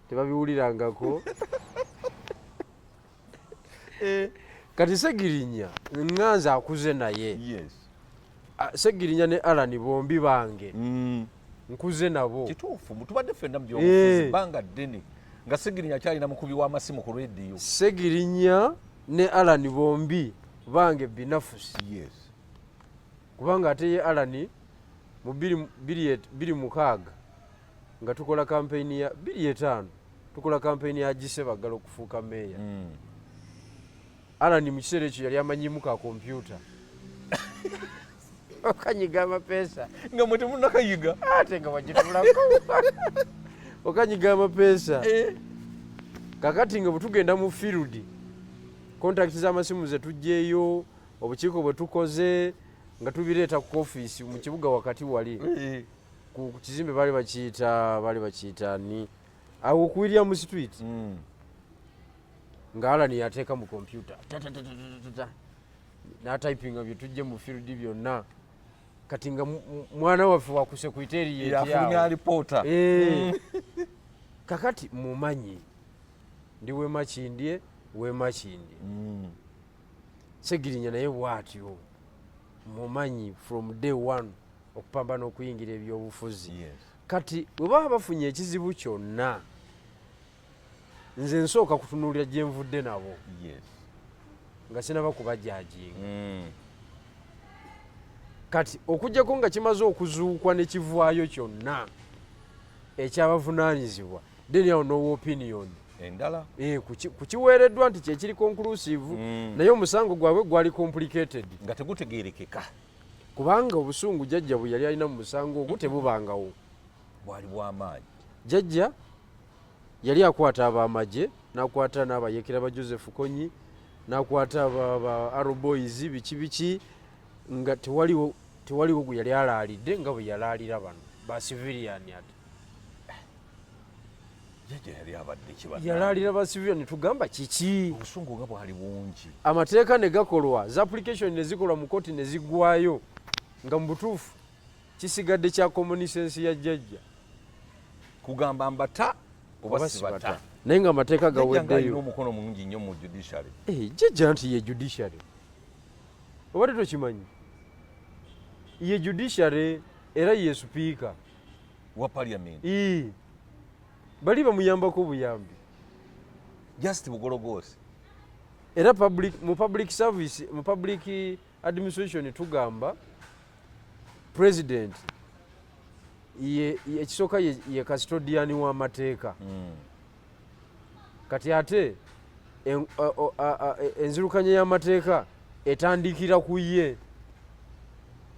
tebabiwulirangako. Kati Ssegirinya ŋŋanze akuze naye. Ssegirinya ne Alan bombi bange. Nkuze nabo. Kituufu, tubadde ffenna mu byobufuzi bbanga ddene nga Ssegirinya akyalina mukubi w'amasimu ku rediyo. Ssegirinya ne Alan bombi bange binafusi. Kubanga ate ye Alan mu 2006 nga tukola campaign ya 2005 tukola campaign ya Gise Baggala okufuuka meeya. Alan mu kiseera ekyo yali amanyiimu ka kompyuta. Okanyiga amapeesa. Nga mwe temunnakayiga. Ate nga wagitulako. Okanyiga amapeesa. Kakati nga bwe tugenda mu field, contact z'amasimu ze tuggyeyo, obukiiko bwe tukoze nga tubireeta ku ofiisi mu kibuga wakati wali. Ku kizimbe baali bakiyita ni awo ku William Street. Nga Alan yateeka mu kompyuta. Ta, ta, ta, ta, ta, ta, ta. N'atypinga bye tujje mu field byonna. Kati nga mwana waffe wa ku secretariat Yafulumya awo. alipoota. Kakati mumanyi ndi w'e Makindye, w'e Makindye. Ssegirinya naye bw'atyo mumanyi from day one okupambana okuyingira ebyobufuzi. Kati bwe baba bafunye ekizibu kyonna, nze nsooka kutunuulira gye nvudde nabo. Nga sinaba kubajajinga. Kati okuggyako nga kimaze okuzuukwa ne kivaayo kyonna ekyabavunaanyizibwa, then awo no opinion. Endala. Kukiweereddwa nti kyekiri conclusive, naye omusango gwabwe gwali complicated. Nga tegutegeerekeka. Kubanga obusungu jjajja bwe yali alina mu musango ogwo tebubangawo. Bwali bw'amaanyi. Jjajja yali akwata ab'amagye, n'akwata n'abayeekera ba Joseph Kony, n'akwata ba Arrow Boys, biki biki, nga tewaliwo gwe yali alaalidde nga bwe yalaalira bano ba civilian ate. Jjajja yali abadde ki bannange? Yalaalira ba civilian, tugamba kiki? Obusungu nga bwali bungi. Amateeka ne gakolwa, za application ne zikolwa mu kooti ne ziggwayo, nga mu butuufu kisigadde kya common sense ya jjajja. Kugamba mbata oba Oba sibata. sibata. Naye nga amateeka Jjajja nga gaweddeyo. alina omukono mungi nnyo mu judiciary. Jjajja nti ye judiciary. Obadde tokimanyi? Ye judiciary era ye speaker wa parliament. Bali bamuyambako obuyambi. Just bugologoosi. Era mu public service, mu public administration tugamba president ye ekisooka ye custodian w'amateeka. Kati ate enzirukanya y'amateeka etandikira ku ye.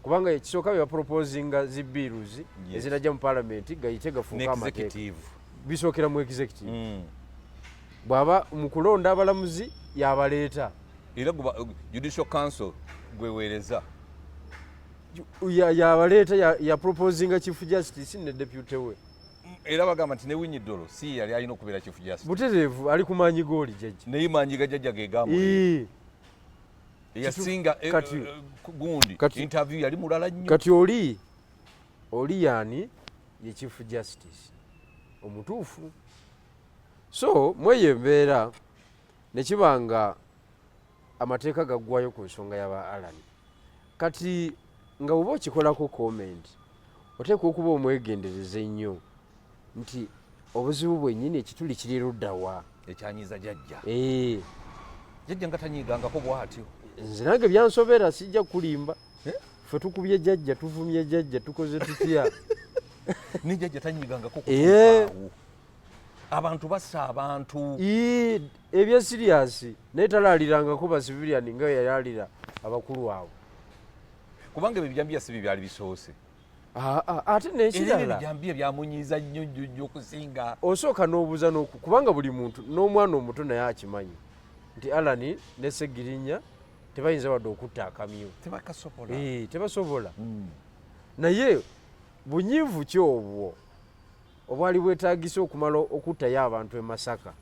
Kubanga ekisooka bye baproposinga zi bills ezinajja mu palamenti gayite gafuuka amateeka, bisookera mu executive. Bw'aba mu kulonda abalamuzi yabaleeta. Era guba Judicial Council gweweereza. Yabaleeta, ya proposinga Chief Justice ne deputy we. Era bagamba nti ne Owiny Dollo si yali alina okubeera Chief Justice. Butereevu, ali ku maanyi gooli jjajja. Naye maanyi ga jjajja gegamu eyasinga gundi interview yali mulala nnyo. Kati oli yaani ye Chief Justice omutuufu? So mweyo embeera nekiba nga amateeka gaggwayo ku nsonga yaba Alan. Kati nga bw'oba okikolako comment, oteekwa okuba omwegendereza ennyo nti obuzibu bwennyini ekituli kiri luddawa. Ekyanyiza jajja. Jajja nga tanyigangako bw'atyo. Nze nange byansobera, sijja kulimba. Ffe tukubye jajja, tuvumye jajja, tukoze tutya? Ne jajja tanyigangako kutuukaawo. Abantu bassa abantu. Ebya serious, naye talaalirangako ba civilian nga yalaalira abakulu abo. Kubanga ebyo ebijambiya si bye byali bisoose. Ate n'ekirala, era ebijambiya byamunyiiza nnyo nnyo nnyo okusinga. Osooka n'obuuza n'oku, kubanga buli muntu n'omwana omuto naye akimanyi nti Alan ne Segirinya tebayinza wadde okutta akamyu. Tebakasobola. Tebasobola. Naye bunyiivu ki obwo obwali bwetaagisa okumala okuttayo abantu e Masaka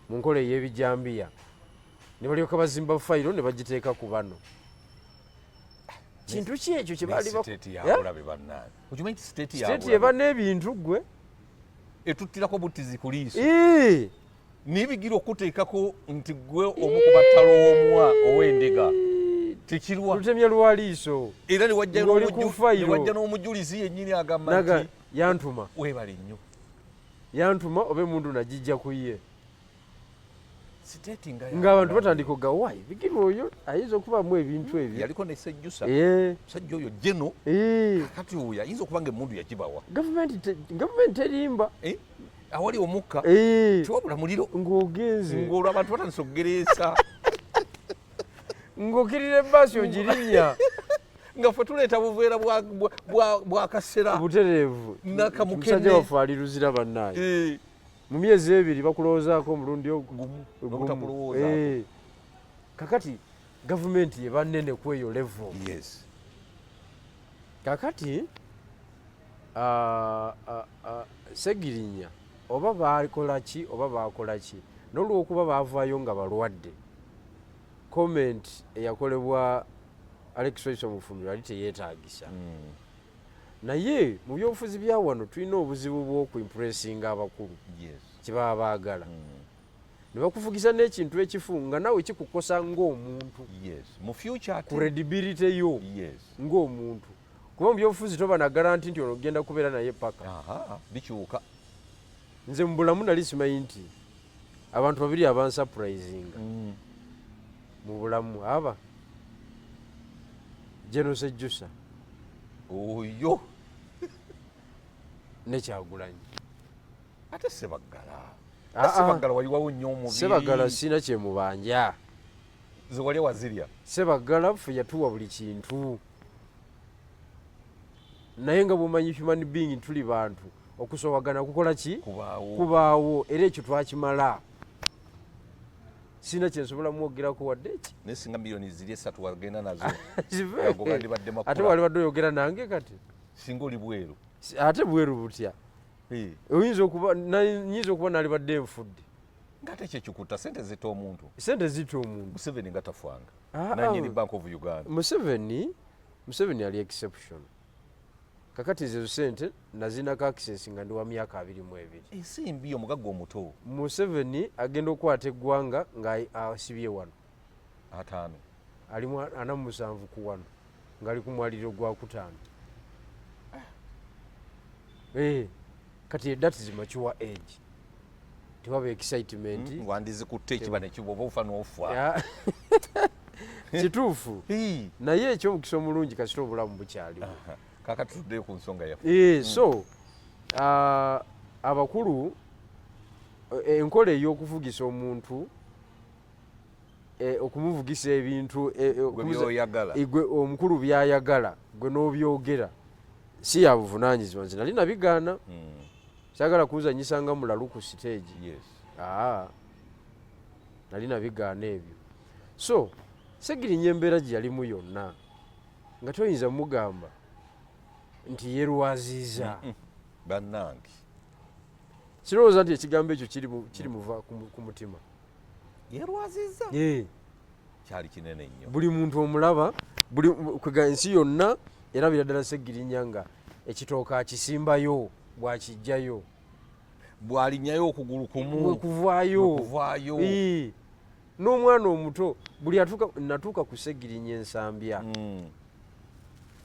mu nkola ey'ebijambiya, ne balyoka bazimba fayiro ne bagiteeka ku bano? Kintu ki ekyo kye baali Yabulabe bannange. Okimanyi nti state State eba n'ebintu gwe. Etuttirako buttizi ku liiso. Nibigira okuteekako nti gwe omu ku battalomwa ow'endiga, tekirwa. Lutemya lwa liiso. Era ne wajja n'omujulizi yennyini agamba nti yantuma. Weebale nnyo. Yantuma oba emundu nagijja ku ye. Ng'abantu batandika oga wayi Bigirwa oyo ayinza okubaamu ebintu ebyo. Yaliko ne Sejjusa, musajja oyo jeno. Kati oyo ayinza okuba nga emundu yagibawa. Gavumenti terimba. Awali omukka tewabula muliro. Ng'ogenze. Ng'olwo abantu batandise okugereesa. Ng'okirira ebbaasi ogirinnya. Nga ffe tuleeta buveera bwa kasera. Butereevu. Musajja waffe ali luzira bannaaye. Mu myezi 2 bakulowoozaako omulundi gumu. Kakati gavumenti eba nnene ku eyo level. Kakati Segirinya oba bakola ki oba bakola ki, n'olwokuba baavaayo nga balwadde, comment eyakolebwa Alex Waiswa Mufumbiro yali teyeetaagisa. Naye mu byobufuzi bya wano tulina obuzibu bw'okuimpressinga abakulu kye baba baagala, ne bakuvugisa n'ekintu ekifu nga nawe kikukosa ng'omuntu credibility yo ng'omuntu, kuba mu byobufuzi toba na guarantee nti ono ogenda kubeera naye paka. Bikyuka. Nze mu bulamu nali simanyi nti abantu babiri abansurprisinga mu bulamu aba General Sejjusa oyo ne Kyagulanyi. Ate Sebaggala. Sebaggala waliwawo nnyo omubiri. Sebaggala sina kyemubanja. Ze wali wazirya. Sebaggala ffe yatuwa buli kintu, naye nga bwomanyi human being tuli bantu, okusowagana kukola ki? Kubaawo. Era ekyo twakimala, sina kyensobola mwogerako wadde eki. Naye singa miliyoni ziri 3 wagenda nazo, ate wali badde oyogera nange kati. Singa oli bweru. Ate bweru butya? Oyinza okuba nyinza okuba nalibadde nfudde. Ngate kyekikuta sente zita omuntu. Sente zita omuntu. Museveni nga tafwanga nanyini Bank of Uganda. Museveni ali exception. Kakati ezo sente nazinako access nga ndi wa myaka 22. Ensimbi omugagga omuto. Museveni agenda okukwata eggwanga nga asibye wano 50, alimu 47 ku wano ng'ali ku mwaliro gwa 5. Kati that is mature age, tewaba excitement. Wandizikutte ekiba nekiba oba ofa n'ofa. Kituufu, naye ekyomukisa omulungi kasita obulamu bukyaliwo. Kakati tuddeyo ku nsonga yaffe. So abakulu, enkola ey'okuvugisa omuntu Okumuvugisa ebintu Gwe by'oyagala. Gwe omukulu byayagala gwe n'obyogera si ya buvunaanyizibwa. Nze nali nabigaana, saagala kunzanyisa nga mulalu ku siteegi. Aa, nali nabigaana ebyo. So Segirinya embeera gye yalimu yonna nga toyinza mugamba nti yerwaziza. Bannange. Sirowooza nti ekigambo ekyo kiri muva ku mutima. Yerwaziza? Kyali kinene nnyo. Buli muntu omulaba, buli kwega ensi yonna erabira ddala Segirinya nga ekitooka akisimbayo bw'akijjayo. Bw'alinnyayo okugulu kumu. Bwe kuvaayo. Bwe kuvaayo. N'omwana omuto buli atuuka, natuuka ku Segirinya Ensambya.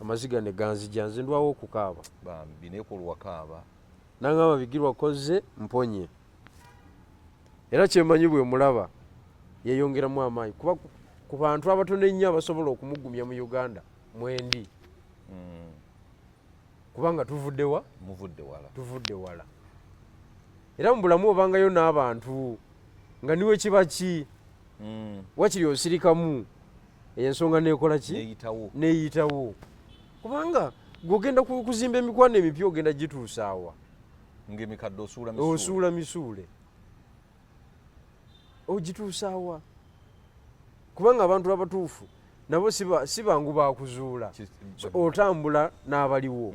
Amaziga ne ganzija, nze ndwawo okukaaba. Bambi, naye ku olwakaaba. Nangamba Bigirwa kozze mponye. Era kyemanyi bwe mulaba yeeyongeramu amaanyi kuba ku bantu abatono ennyo abasobola okumugumya mu Uganda mwendi. Kubanga tuvudde wa? Muvudde wala. Tuvudde wala. Era mu bulamu obangayo n'abantu nga niwe kiba ki? Wakiri osirikamu eyo ensonga neekola ki? Neeyitawo. Neeyitawo. Kubanga gw'ogenda kuzimba emikwano emipya ogenda gituusa awa? Ng'emikadde osuula misuule. Osuula misuule. Ogituusa awa? Kubanga abantu abatuufu nabo si bangu bakuzuula. So, otambula n'abaliwo.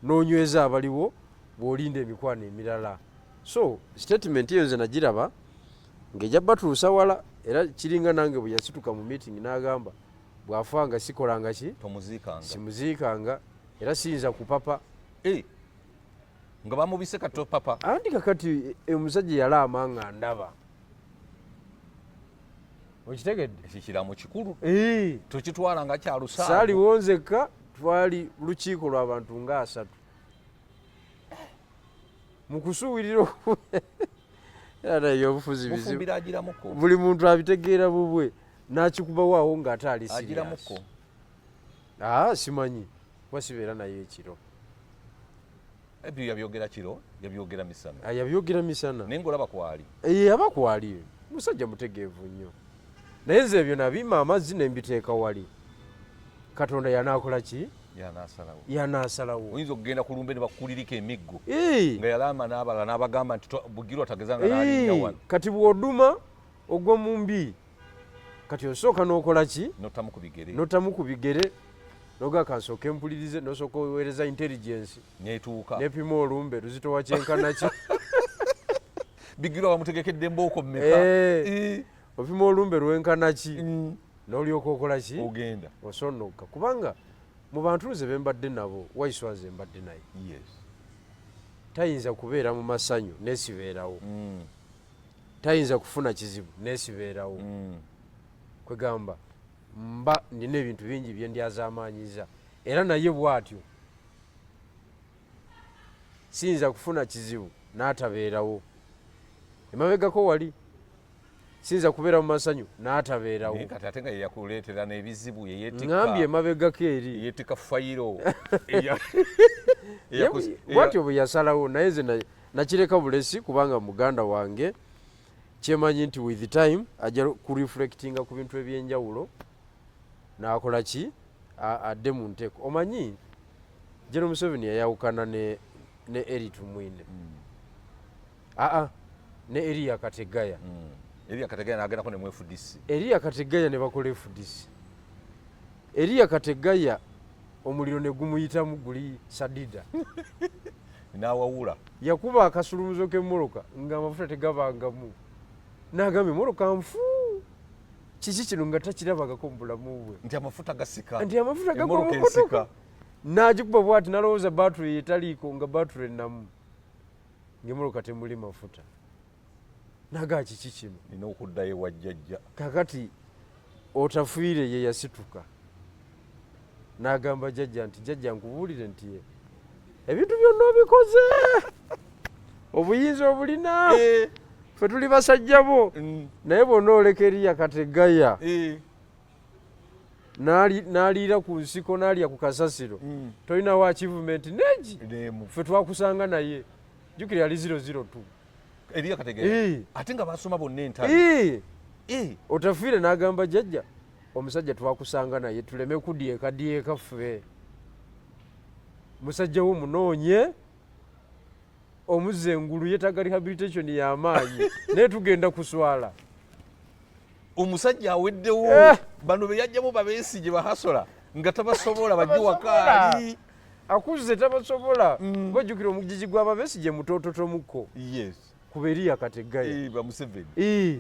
N'onyweza abaliwo bw'olinda emikwano emirala. So statement eyo nze nagiraba ng'ejja batuusa wala, era kiringa nange bwe yasituka mu meeting n'agamba bw'afa nga sikolanga ki? Tomuziikanga. Simuziikanga era siyinza kupapa. Nga bamubise kati topapa. Anti kakati omusajja yalaama nga ndaba. Okitegedde? Ekyo kiraamo kikulu. Tokitwala nga kya lusaago. Saaliwo nzekka, twali lukiiko lw'abantu nga 3. Mu kusuubirira era naye ebyobufuzi bizibu. Mufumbiro agiramuko. Buli muntu abitegeera bubwe n'akikubawo awo ng'ate ali serious. Agiramuko. Simanyi kuba sibeera naye ekiro. Ebyo yabyogera kiro, yabyogera misana. Yabyogera misana. Naye ng'olaba kwali. Aba kwali. Musajja mutegeevu nnyo. Naye nze ebyo nabimma amazzi ne mbiteeka wali. Katonda yanaakola ki? Yanaasalawo. Yanaasalawo. Oyinza okugenda ku lumbe ne bakukulirika emiggo. Nga yalaama n'abalala n'abagamba nti Bugirwa tagezanga n'alinnya wano. Kati bw'oduma ogwa mu mbi. Kati osooka n'okola ki? N'ottamu ku bigere. N'ottamu ku bigere. N'ogaa kansooke mpulirize, n'osooka oweereza intelligence. N'etuuka. N'epima olumbe luzitowa kyenkana ki? Bigirwa bamutegekedde embooko mmeka? Opima olumbe lwenkana ki? N'olyoka okola ki? Ogenda. Osonnoka. Kubanga mu bantu nze be mbadde nabo, Waiswa nze mbadde naye. Tayinza kubeera mu masanyu nesibeerawo. Tayinza kufuna kizibu nesibeerawo. Kwegamba mba nina ebintu bingi bye ndyazaamaanyiza. Era naye bw'atyo. Siyinza kufuna kizibu n'atabeerawo. Emabegako wali. Siyinza kubeera mu masanyu n'atabeerawo. Naye kati ate nga ye yakuleetera n'ebizibu, ye yeetikka. Ŋŋambye emabegako eri. Ye yeetikka fayiro. Bw'atyo bwe yasalawo, naye nze nakireka bulesi kubanga muganda wange kyemanyi nti with time ajja kureflectinga ku bintu ebyenjawulo n'akola ki? Adde mu nteeko. Omanyi General Museveni yayawukana ne Elly Tumwine. Ne Eriya Kategaya. Eriya Kategaya n'agendako ne mu FDC. Eriya Kategaya ne bakola FDC. Eriya Kategaya omuliro ne gumuyitamu guli sadida. N'awawula. Yakuba akasulumuzo k'emmoloka ng'amafuta tegabangamu. N'agamba emmoloka nfu. Kiki kino nga takirabangako mu bulamu bwe. Nti amafuta gasika. Nti amafuta gagwa mu Emmoloka mmotoka. esika. N'agikuba bw'ati n'alowooza battery etaliiko nga battery ennamu. Ng'emmoloka temuli mafuta. N'agamba kiki kino? Nina okuddayo ewa jjajja. Kaakati Otafiire ye yasituka. N'agamba jjajja nti jjajja nkubuulire nti ebintu byonna obikoze. Obuyinza obulina. Ffe tuli basajja bo. Naye bw'onooleka Eriya Kategaya. N'aliira ku nsiko, n'alya ku kasasiro. Tolinawo achievement n'egi. N'emu. Ffe twakusanga naye. Jjukira yali 002. Eriya Kategaya. Ate nga baasoma bonna entalo. Eh. Otafiire n'agamba jjajja omusajja twakusanga naye tuleme kudyekadyeka ffe musajja wo munoonye omuzza engulu yetaaga rehabilitation y'amaanyi naye tugenda kuswala. Omusajja aweddewo. Eh. Bano be yajjamu babesigye bahasola nga tabasobola bajje wakaali. Akuze tabasobola. Bajjukira omugigi gw'ababesigye mutoototomuko kuba eriya kategaya. Eh, ba Museveni. Eh.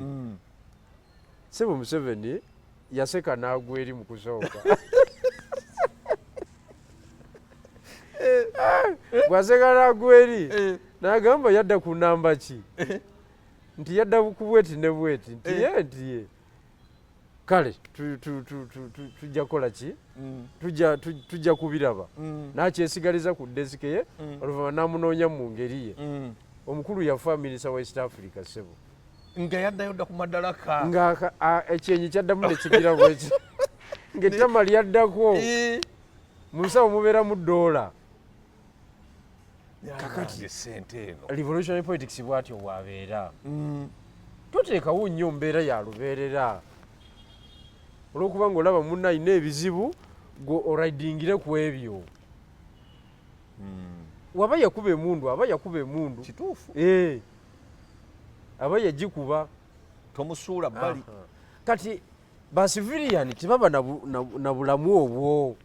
Sebo Museveni yaseka n'agwa eri mu kusooka. Bw'aseka n'agwa eri n'agamba yadda ku namba ki nti yadda ku bweti ne bweti nti ye nti ye kale tujja kukola ki, tujja kubiraba. N'akyesigaliza ku desike ye, oluvannyuma n'amunoonya mu ngeri ye. Omukulu yafa minisita wa East Africa ssebo. Nga yaddayo dda ku madalaka. Nga ekyenyi kyaddamu ne kigira bweki ng'ettama lyaddako. Mu nsawo mubeeramu ddoola. Kakati sente eno. Revolutionary politics bw'atyo bw'abeera. Toteekawo nnyo mbeera ya lubeerera olw'okuba ng'olaba munno alina ebizibu gwe oraidingire ku ebyo. Waba yakuba emundu, aba yakuba emundu. Kituufu. Aba yagikuba. Tomusuula bbali. Kati ba civilian tebaba na bulamu obwo.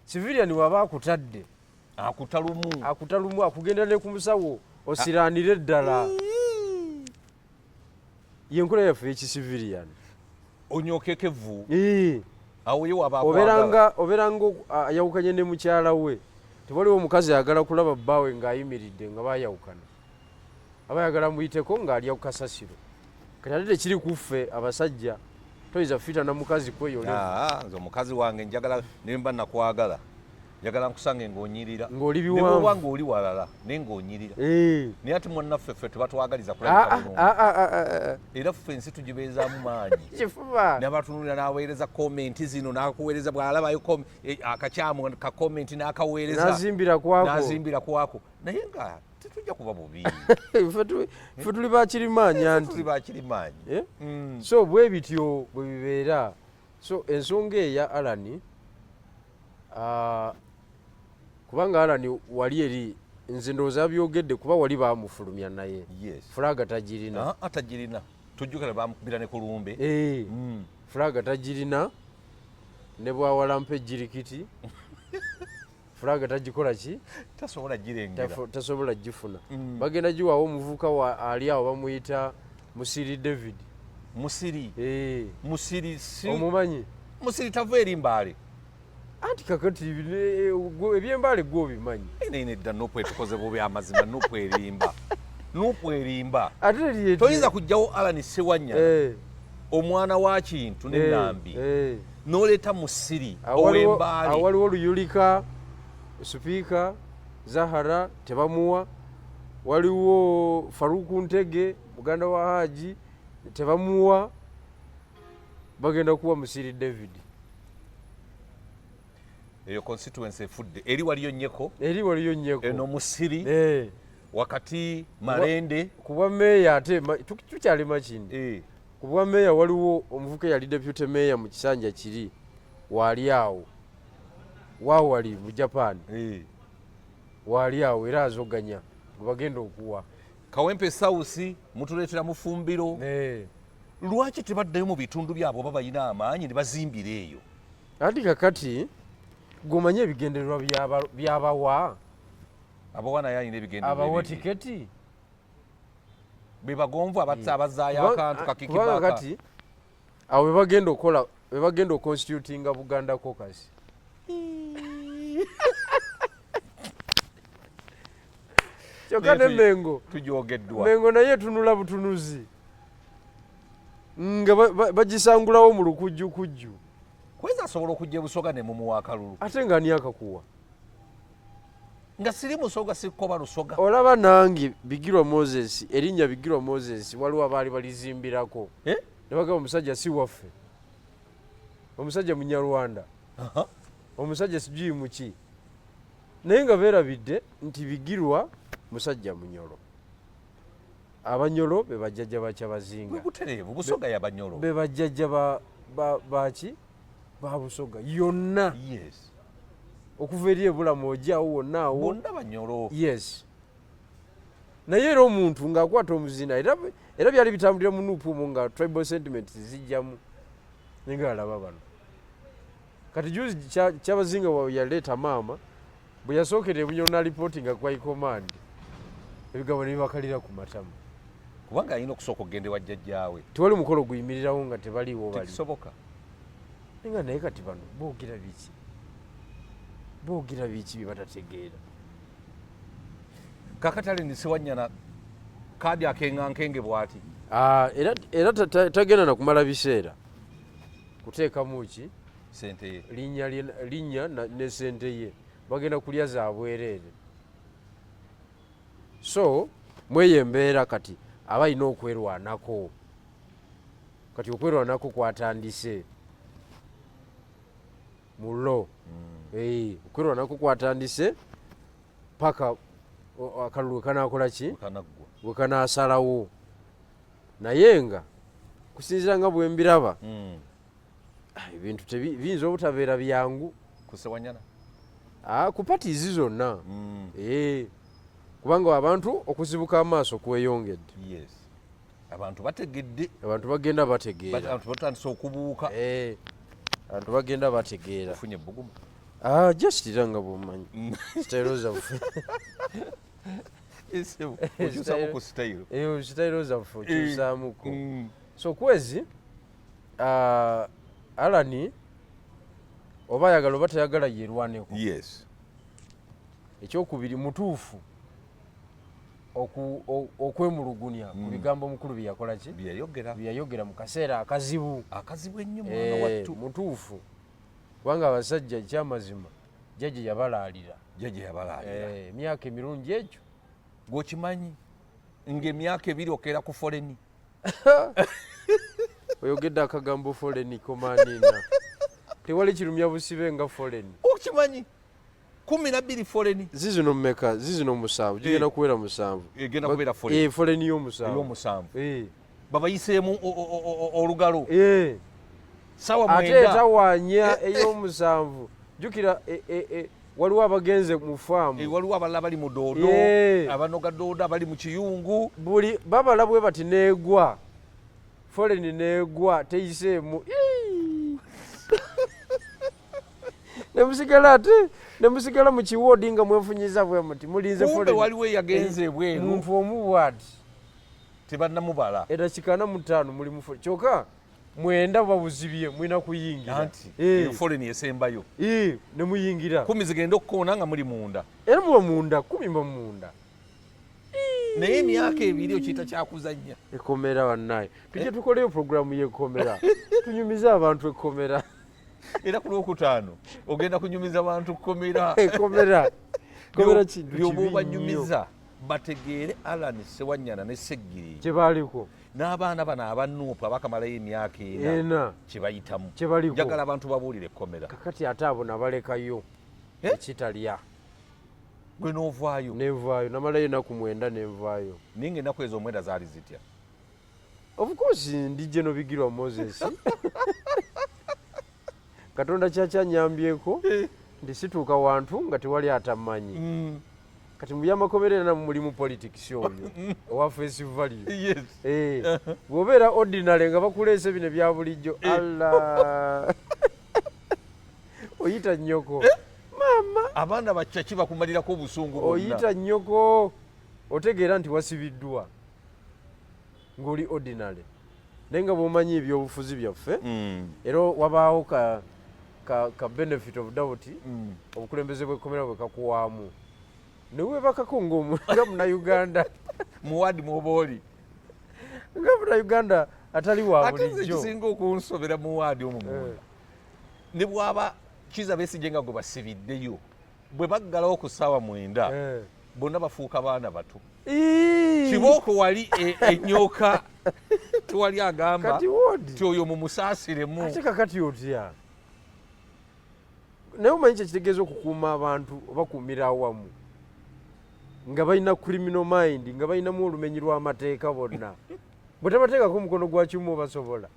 Civilian waba akutadde. Akuta lumu. Akuta lumu, akugenda ne ku musawo osiranire ddala. Ye nkola yaffe ey'ekicivilian. Onyookeko evvu. Awo ye waba akwagala. Obeera nga ayawukanye ne mukyala we. Tewaliwo omukazi ayagala kulaba bbaawe ng'ayimiridde nga baayawukana. Aba ayagala muyiteko ng'alya ku kasasiro. Kati ate tekiri ku ffe abasajja, toyinza kufiita na mukazi kweyo level. Nze omukazi wange njagala ne mba nakwagala. Njagala nkusange ng'onyirira. Ng'oli Ne bw'oba biwanvu. ng'oli walala, naye ng'onyirira. Naye ate mwannaffe ffe tebatwagaliza kulabika bulungi. Era ffe ensi tugibeezaamu maanyi. Kifuba. N'abatunuulira n'aweereza komenti zino, n'akuweereza bw'alabayo akakyamu ka komenti n'akaweereza. N'azimbira kwako. N'azimbira kwako. Naye nga tetujja kuba bubi. Ffe tuli ba kirimaanyi anti. Tuli ba kirimaanyi. So bwe bityo bwe bibeera. So ensonga eya Allan, kubanga Allan wali eri nze ndowooza byogedde kuba wali baamufulumya naye. Fulaga tagirina. Tagirina. Tujjukira baamukubira ne ku lumbe. Fulaga tagirina ne bw'awalampa ejjirikiti. Fulaga tagikola ki? Tasobola girengera. Tasobola gifuna. Bagenda giwaawo omuvubuka wa ali awo bamuyita Musiri David. Musiri. Musiri si Omumanyi? Musiri tava eri Mbale. Anti kakati eby'Embale gwe obimanyi. Ine ine dda Nupu etukoze bubi amazima, Nupu erimba. Nupu erimba. Ate eri eti. Toyinza kuggyawo Allan Ssewanyana. Omwana wa Kintu ne Nambi. N'oleeta Musiri ow'Embale. Awaliwo Luyulika, Sipiika, Zahara tebamuwa. Waliwo Faruku Ntege, muganda wa Haji, tebamuwa. Bagenda kuwa Musiri David. Eyo constituency efudde. Eri waliyo Nnyeko. Eri waliyo Nnyeko. Eno Musiri. Wakati Malende. Ku bwa meeya ate tukyali Makindye. Ku bwa meeya waliwo omuvubuka eyali deputy mayor mu kisanja kiri waali awo. Waawali mu Japan. Waali awo era azoganya gwe bagenda okuwa. Kawempe South mutuleetera Mufumbiro. Lwaki tebaddayo mu bitundu byabwe oba balina amaanyi ne bazimbira eyo? Anti kakati gw'omanyi ebigendererwa by'abawa. Abawa naye alina ebigendererwa Abawa ebibye. tiketi. Be bagonvu abatsa abazzaayo akantu kakiki Kubanga baka. kati awo be bagenda okukola, be bagenda okuconstitutinga Buganda Caucus. Kyokka ne Mengo. Tujogeddwa. Mengo naye etunula butunuzi. Nga bagisangulawo mu lukujjukujju. Kweza asobola okujja e Busoga ne mumuwa akalulu. Ate nga ani akakuwa? Nga siri Musoga, sikkoba Lusoga. Olaba nange Bigirwa Moses, erinnya Bigirwa Moses waliwo abaali balizimbirako. Ne bagamba omusajja si waffe. Omusajja Munyarwanda. Omusajja sijui muki. Naye nga beerabidde nti Bigirwa musajja Munyoro. Abanyolo be bajjajja ba Kyabazinga. Butereevu Busoga y'Abanyolo. Be bajjajja baki ba Busoga yonna. Yes. Okuva eri ebulamu ojjawo wonna awo. Bonna Banyolo. Yes. Naye era omuntu ng'akwata omuzina era byali bitambulira mu NUP omwo nga tribal sentiments zijjamu. Naye ng'alaba bano. Kati juzi Kyabazinga waabwe yaleeta maama bwe yasookera ebunyoro n'alipootinga ku high command ebigambo ne bibakalira ku matama. Kubanga alina okusooka okugenda ewa jjajjaawe. Tewali mukolo guyimirirawo nga tebaliiwo bali. Tekisoboka. Naye nga naye kati bano boogera biki? Boogera biki bye batategeera? Kakati Allen Ssewanyana kaadi akengankenge bw'ati. Ah, era era tagenda na kumala biseera kuteekamu ki sente ye linnya linnya ne sente ye bagenda kulya za bwereere. So mweyo embeera kati aba alina okwerwanako. Kati okwerwanako kwatandise mu law. Eh, okwerwanako kwatandise paka akalulu wekanakola ki wekanasalawo. Naye nga kusinziira nga bwembiraba ebintu biyinza obutabeera byangu ku Ssewanyana. Ku parties zonna. Kubanga abantu okuzibuka amaaso kweyongedde. Yes. Abantu bategedde. Abantu bagenda bategeera. Abantu batandise okubuuka. Abantu bagenda bategeera. Ofunye ebbugumu? Just era nga bw'omanyi. Sitayiro zaffe. Okyusaamu ku sitayiro. Sitayiro zaffe okyusaamuko. So kwezi Alani oba ayagala oba tayagala yerwaneko. Yes. Ekyokubiri mutuufu okwemulugunya ku bigambo omukulu bye yakola ki? Bye yayogera. Bye yayogera mu kaseera akazibu. Akazibu ennyo mwana wattu. Mutuufu. Kubanga abasajja ekyamazima jjajja yabalaalira. Jjajja yabalaalira. Emyaka emirungi egyo. Gw'okimanyi ng'emyaka ebiri okeera ku foleni. Oyogedde akagambo foleni komanina. Tewali kirumya busibe nga foleni. Okimanyi 12 foleni. Zizino mmeka? Zizino 7. Gigenda kuwera 7. Egenda kubeera foleni. Foleni y'omusanvu. Ey'omusanvu. Babayiseemu olugalo. Sawa Ate 9. etawaanya ey'omusanvu. Jjukira waliwo abagenze mu faamu. Waliwo abalala bali mu doodo, abanoga doodo abali mu kiyungu. Buli babala bwe bati neegwa. Foleni neegwa teyiseemu. Ne musigala ate ne musigala mu kiwoodi nga mwefunyiza bwe muti mulinze Kumbe foleni. waliwo eyagenze ebweru. Muntu omu bw'ati. Tebannamubala. Eddakiika 45 muli mu foleni. Kyokka 9 babuzibye mulina kuyingira. Anti, eyo foleni esembayo. Ne muyingira. 10 zigenda okukoona nga muli munda. Era muba munda, 10 muba munda. Naye emyaka ebiri okiyita kyakuzannya. Ekkomera bannaye. Tujje tukoleyo pulogulaamu y'ekkomera. Tunyumize abantu ekkomera. Era ku Lwokutaano ogenda kunyumiza bantu kkomera. Ekkomera. Ekkomera kintu By'oba kibi nnyo. obanyumiza bategeere Allan Ssewanyana ne Sseggirinya. Kye baaliko. N'abaana bano aba NUP abakamalayo emyaka ena Ena. kye bayitamu. Kye baliko. Njagala abantu babuulire ekkomera. Kakati ate abo nabalekayo ekitalya. Gwe n'ovaayo. Nenvaayo, namalayo ennaku 9 nenvaayo. Naye ng'ennaku ezo 9 zaali zitya? Of course ndi General Bigirwa Moses. Katonda kyakyanyambyeko nti situuka wantu nga tewali atamanyi. Kati mu byamakomera era namwe mulimu politics oyo owa face value. Yes. Bw'obeera ordinary nga bakuleese bino ebya bulijjo, Allah. Oyita nnyoko. Maama. Abaana bakyaki bakumalirako obusungu bwonna. Oyita nnyoko. Otegeera nti wasibiddwa ng'oli ordinary. Naye nga bw'omanyi ebyobufuzi byaffe, era wabaawo ka benefit of doubt, obukulembeze bw'ekkomera bwe kakuwaamu. Ne weebakako nga Munnayuganda. Mu waadi mw'oba oli. Nga Munnayuganda atali wa Ate nze bulijjo. ekisinga okunsobera mu waadi omwo munda. Ne bw'aba Kizza Besigye nga gwe basibiddeyo, bwe baggalawo ku ssaawa 9, bonna bafuuka baana bato. Kibooko wali ennyoka tewali agamba Kati woodi. nti oyo mumusaasiremu. Ate kakati otya? Naye omanyi kye kitegeeza okukuuma abantu obakuumira awamu. Nga balina criminal mind, nga balinamu olumenyi lw'amateeka bonna. Bwe tabateekako omukono gwa kyuma obasobola.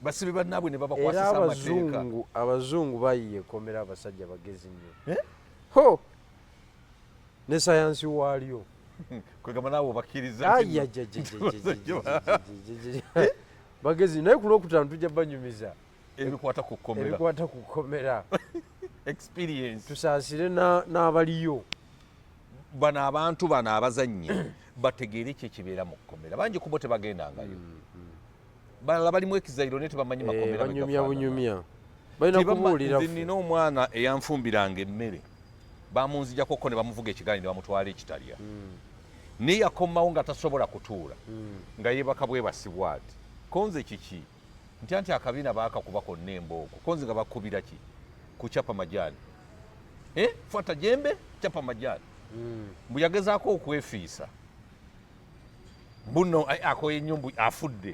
Basibe bannaabwe ne Era babakwasisa amateeka. Abazungu bayiye ekkomera, abasajja bagezi nnyo. Eh? Ho! Ne sayansi waalyo. Kwegamba naawe obakkiriza nti Ai, ai, ai, ai, ai, ai, ai, ai, ai, ai. Bagezi, naye ku lwokutaano tujja banyumiza ebikwata ku kkomera. Ebikwata ku kkomera. Experience. Tusaasire n'abaliyo. Bano abantu bano abazannyi bategeere ki ekibeera mu kkomera. Bangi ku bo tebagendangayo. Balala balimu ekizairo naye tebamanyi makomera bwe Banyumya gafaanana. bunyumya. Balina kubuulira Nze ffe. nina omwana eyanfumbiranga emmere, bamunzigyako ko ne bamuvuga ekigaali ne bamutwala ekitalya. Naye yakomawo nga tasobola kutuula, nga yeebaka bwebasibwa ati. Konze kiki? Ntya nti akabina baakakuba konna embooko. Konze nga bakubira ki? Kuchapa majaani. Fuata jembe, chapa majaani. Mbu yagezaako okwefiisa. Mbu nno, akoye nnyo, mbu afudde.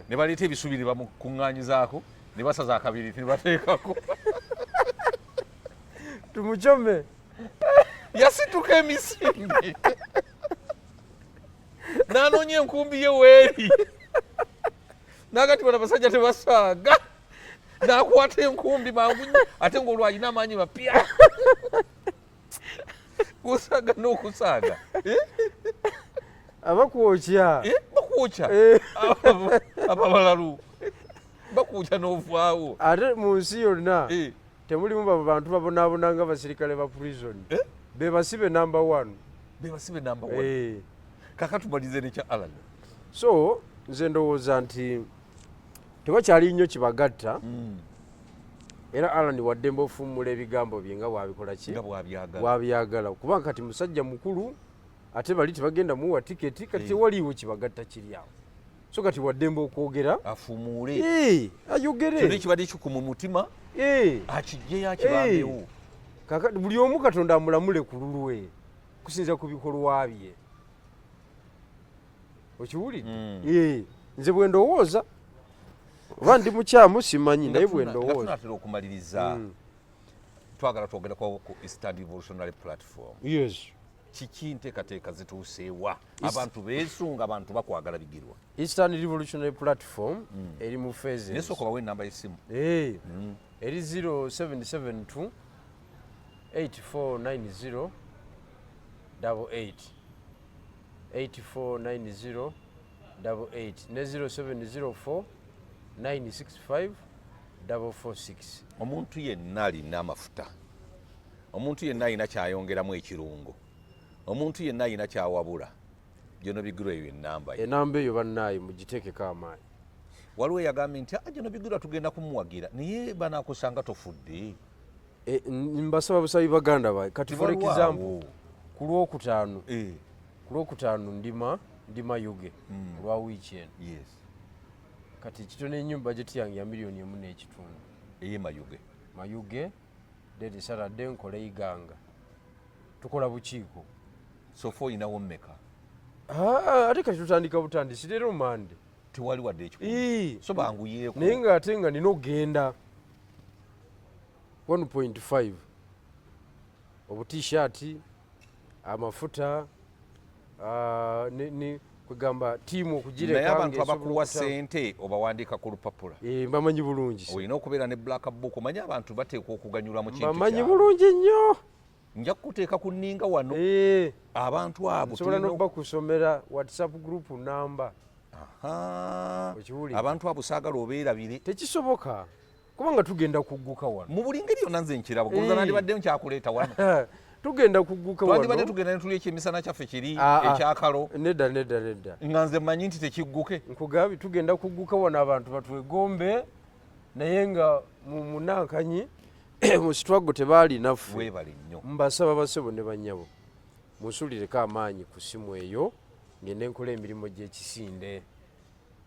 Ne baleeta ebisubi ne bamukuŋŋaanyizaako, ne basaza akabiriiti ne bateekako. Tumuchome. Yasituka emisinde. N'anoonya enkumbi ye weeri. N'agati bano abasajja tebasaaga. N'akwata enkumbi mangu nnyo, ate ng'olwo alina amaanyi mapya. Kusaaga n'okusaaga. Abakwokya. Bakwokya. Ababalalu. Bakwokya n'ovaawo. Ate mu nsi yonna temulimu bantu babonaabona nga basirikale ba prison. Be basibe number 1. Be basibe number 1. Kaka tumalize nekya Alan. So nze ndowooza nti tewakyali nnyo kibagatta. Era Alan waddembe ofuumula ebigambo bye nga bw'abikola ki? Nga bw'abyagala. Bw'abyagala. Kubanga kati musajja mukulu, ate bali tebagenda muwa tiketi, kati tewaliiwo kibagatta kiri awo. So kati waddembe okwogera. Afuumuule. Ayogere. Kyonna ekibadde kikuma mu mutima, akiggyeyo akibambewo. Kaakati buli omu Katonda amulamule ku lulwe kusinziira ku bikolwa bye. Okiwulidde? Nze bwe ndowooza, oba ndi mukyamu simanyi, naye bwe Nga ndowooza. tunaatera okumaliriza, twagala twogereko ku Eastern Revolutionary Platform. Yes. Kiki nteekateeka zituuseewa? Abantu beesunga, abantu bakwagala bigirwa. Eastern Revolutionary Platform eri mu phases. Naye sooka bawe enamba y'essimu. Eri 0772 8490 88, 8490 88 ne 0704 965 446. Omuntu yenna alina amafuta, omuntu yenna alina kyayongeramu ekirungo, omuntu yenna alina kyawabula, Gyono Bigirwa, eyo enamba ye. Enamba eyo bannaaye mugiteekeko amaanyi. Waliwo eyagambye nti Gyono Bigirwa tugenda kumuwagira, naye banaakusanga tofudde. Mbasaba busabi baganda bange. Kati for Tebalwawo. example, ku lwokutaano ndima Yuge olwa wiiki eno. Kati kitono ennyo, bajeti yange ya 1.5 miliyoni. Eye Mayuge. Mayuge, then Saturday nkola Iganga, tukola bukiiko. So far oyinawo mmeka? Ah, ate kati tutandika butandisi leero Mande. Tewali wadde ekikumi. So banguyeeko. Naye ng'ate nga nina okugenda 1.5, obutishaati, amafuta, kwegamba tiimu okugireka Naye abantu ng'esobola abakuwa okutambula. ssente obawandiika ku lupapula? Mbamanyi bulungi. Olina okubeera ne black book, omanyi abantu bateekwa okuganyulwa mu kintu Mbamanyi kyabwe. bulungi nnyo. Nja kukuteeka ku nninga wano. Abantu abo Nsobola tulina n'okubakusomera WhatsApp group namba. Aha. Okiwulira? Abantu abo saagala obeerabire. Tekisoboka, kubanga tugenda kugguka wano. Mu buli ngeri yonna nze nkiraba. Golooza nandibadde nkyakuleeta wano. Tugenda kugguka Twandibadde wano. tugenda ne tulya ekyemisana kyaffe kiri Ah, ah. ekyakalo. Nedda, nedda, nedda. Nga nze mmanyi nti tekigguke. Nkugambye tugenda kugguka wano, abantu batwegombe, naye nga mu munankanyi mu struggle tebaalinaffe. Weebale nnyo. Mbasaba basebo ne bannyabo, munsulireko amaanyi ku simu eyo ngende nkola emirimu gy'ekisinde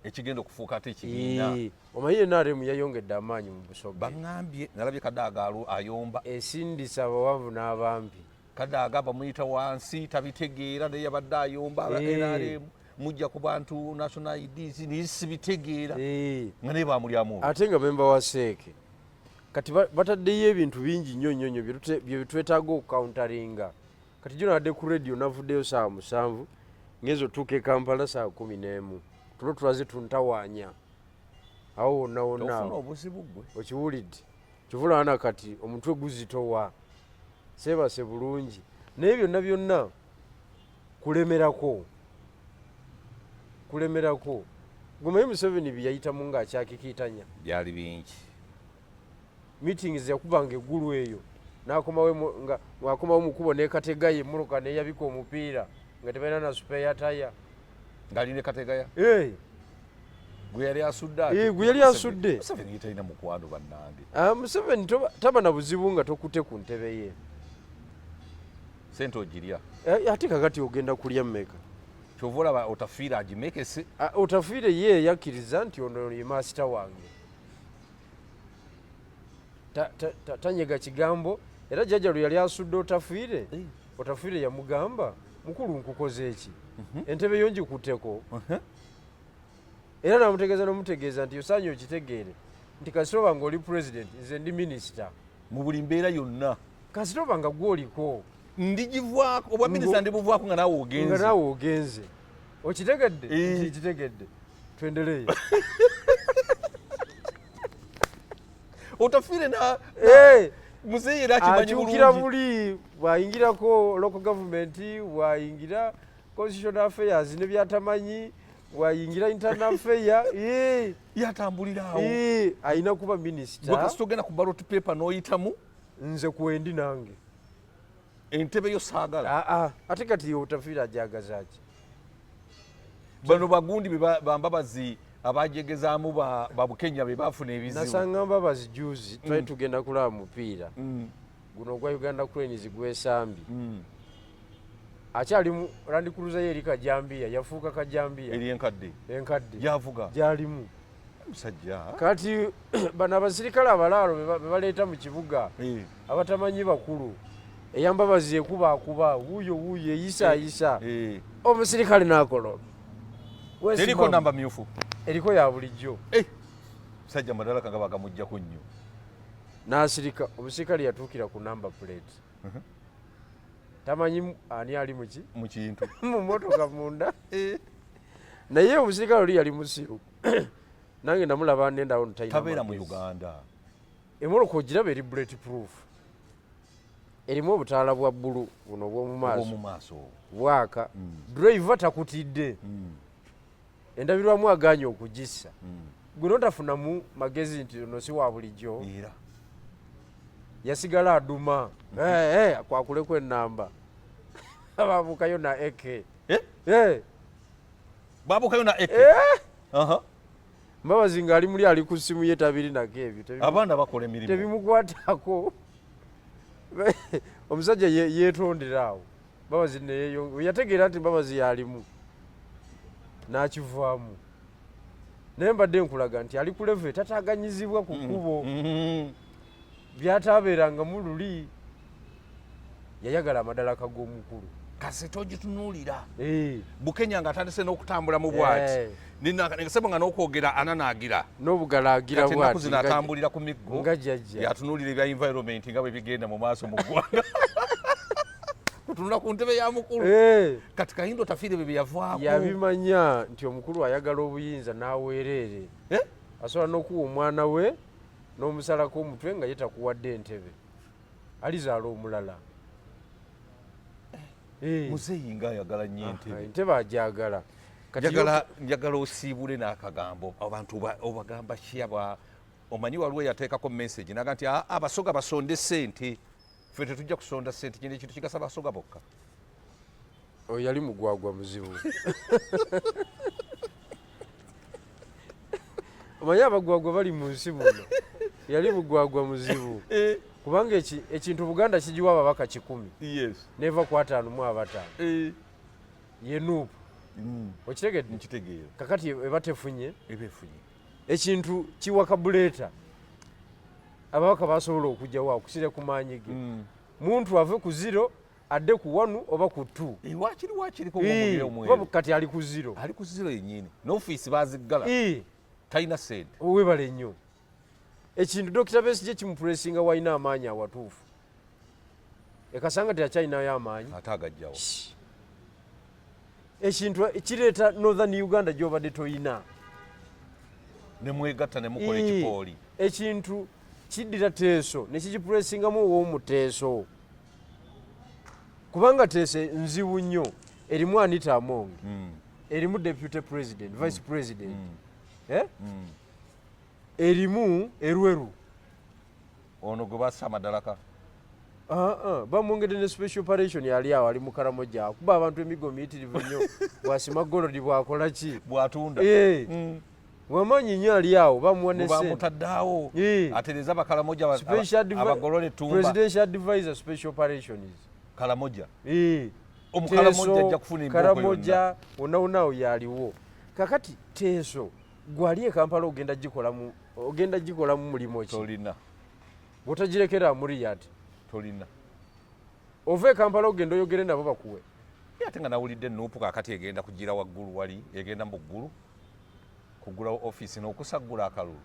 ekigenda okufuuka ate ekibiina. Omanyi NRM yayongedde amaanyi mu Busoga. Baŋŋambye nalabye Kadaaga ayomba. Esindisa abawanvu n'abampi. Kadaaga bamuyita wansi tabitegeera, naye yabadde ayomba aba NRM mujja ku bantu national IDs, naye sibitegeera, nga naye bamulyamu. Ate nga memba wa CEC. Kati bataddeyo ebintu bingi nnyo nnyo nnyo bye twetaaga okucountering'a. Kati jjo nabadde ku radio, navuddeyo 7:00, ngenza otuuka e Kampala 11:00, tulo tulaze tuntawaanya awo wonna wonna. Tofuna Awo obuzibu gwe. Okiwulidde? Kivulana kati omutwe guzitowa, seebase bulungi, naye byonna byonna kulemerako, kulemerako. Gumaye Museveni bye yayitamu ng'akyakikiitanya byali bingi. Meetings yakubanga eggulu eyo, n'akomawo nga akomawo mu kkubo n'ekategayo emmotoka n'eyabika omupiira nga tebalina na spare tire. Ng'ali ne Kategaya. Eh, gwe yali asudde ate. Eh, gwe yali asudde. Museveni ye talina mukwano, bannange. Ah, Museveni taba na buzibu nga tokute ku ntebe ye. Sente ogirya. Eh, ate kakati ogenda kulya mmeka? Kyova olaba Otafiire agimekese. Ah, Otafiire ye yakkiriza nti ono ye maasita wange. Tanyega kigambo. Era jjajja lwe yali asudde Otafiire, Otafiire yamugamba, "Mukulu, nkukoze eki? Entebe yo ngikutteko?" Era namutegeeza nomutegeeza nti osaanye okitegeere nti kasita oba nga oli president, nze ndi minisita. Mu buli mbeera yonna. Kasita oba nga gwoliko. Ndigivaako obwa minisita, ndibuvaako nga naawe nga ogenze. Naawe ogenze. Okitegedde? Eh. Nti kitegedde, twendereyo. Otafiire na Eh, muzeeyi era akimanyi akyukira bulungi. buli bw'ayingirako local government, bw'ayingira constitutional affairs ne byatamanyi, bw'ayingira internal affair, eh, yatambulira awo. Eh, ayina kuba Gwe minisita. kasita ogenda ku ballot paper n'oyitamu, nze kwendi nange. Entebe yo saagala. Aa, ate kati Otafiire ajagaza ki? Bano bagundi be bambabazi abajegezaamu babukenya be bafuna ebizibu. Nasanga Mbabazi juzi, twali tugenda kulaba mupiira guno ogwa Uganda Cranes gwesambi. Akyali mu Land Cruiser ye eri kajambiya, yafuuka kajambiya. Eri enkadde. Enkadde. Gyavuga. Gyalimu. Musajja. Kati bano abasirikale abalaalo be baleeta mu kibuga abatamanyi bakulu, eyambabazi ekuba akuba wuuyo wuuyo, eyisa ayisa. Omusirikale nakola Teriko namba myufu? Eriko ya bulijjo. Eh, musajja madalaka nga bagamugjako nnyo. N'asirika. Omusirikale yatuukira ku number plate, tamanyi ani ali muki mu kintu. Mu motoka munda. Naye omusirikale oli yali musiru, nange namulaba nendawo ntalina Tabeera mu magezi. Uganda. Emmotoka ogiraba eri bullet proof, erimu obutaala bwa bbulu buno obw'omu maaso. Obw'omu maaso. Bwaka, driver takutidde, endabirwamu aganye okugissa, gwe notafunamu magezi nti ono si wa bulijjo. Era Yasigala aduma. Eh, eh, akwakuleko enamba, babuukayo na AK. Eh? Eh, Babuukayo na AK? Eh! Aha. Mbabazi ng'ali muli ali ku ssimu ye, tabirinako ebyo. Abaana bakola emirimu. Tebimukwatako. Omusajja yeetondera awo. Mbabazi neyeyo yategeera nti Mbabazi yalimu n'akivaamu. Naye mbadde nkulaga nti ali ku level etataganyizibwa ku kkubo byatabeerangamu luli. Yayagala amadalaka g'omukulu. Kasita ogitunuulira Eh, Bukenya ng'atandise n'okutambula mu bwati, nesebo nga n'okwogera ananaagira. N'obugalo agira Kati ennaku bwati zino atambulira ku miggo. Nga jjajja. Yatunuulira ebya environment nga bwe bigenda mu maaso mu ggwanga, kutunula ku ntebe ya mukulu. Kati Kahinda Otafiire bye byeyavaako. Yabimanya nti omukulu ayagala obuyinza n'aweereere. Eh? Asobola n'okuwa omwana we n'omusalako omutwe nga ye takuwadde entebe, alizaala omulala. Eh, Muzeeyi ng'ayagala nnyo aha, entebe. Entebe ajagala. Kati Njagala osiibule n'akagambo abantu obagamba ki aba omanyi waliwo yateekako message naga nti, "Ah, abasoga basonde sente, ffe tetujja kusonda sente, kino ekintu kigasa basoga bokka." Oyo yali mugwagwa muzibu. Omanyi abagwagwa bali mu nsi muno. Yali mugwagwa muzibu kubanga ekintu Buganda kigiwa ababaka 100 neva ku 55 ye NUP. Okitegedde? Nkitegeera. Kakati eba tefunye. Eba efunye. Ekintu kiwa kabuleeta ababaka basobola okugjawo akusire ku maanyi ge, muntu ave ku 0 adde ku 1 oba ku 2. Eh, wakiri wakiriko. Kuba kati ali ku 0. Ali ku 0 yennyini, n'ofiisi baziggala, talina sente. Webale nnyo. Ekintu Dr Besigye kimupuresinga, walina amaanyi awatuufu. Ekasanga teyakyalinayo amaanyi. Ate agajjawo. Ekintu kireeta Northern Uganda gyobadde toyina. Nemwegatta nemukola ekipooli. Ekintu kiddira Teeso nekikipulesingamu ow'omuteeso, kubanga Teeso nzibu nnyo, erimu Anita Among, erimu deputy president, vice president, Eh? Erimu Erweru. Ono gwe bassa amadalaka. Ah, ah, bamwongedde ne special operation, ali awo ali mu Karamoja akuba abantu emigo miyitirivu nnyo, bwasima golodi, bwakola ki. Bwatunda. Eh. Wamaanyi nnyo, ali awo bamuwa ne sente. Bamutaddaawo atereza abakalamoja Special abagolole ettumba. Presidential advisor, special operations. Kalamoja. Omukalamoja Teeso, ajja kufuna embooko yonna. Karamoja wonna wonna awo yaliwo. Kakati Teeso gwali e Kampala ogenda gikolamu, ogenda gikolamu mulimu ki? Tolina. Bw'otagirekera Amuriat. Tolina. Ova e Kampala ogenda oyogere nabo bakuwe. Ye ate nga nawulidde NUP kakati egenda kugira waggulu, wali egenda mu ggulu kugulawo ofiisi n'okusaggula akalulu.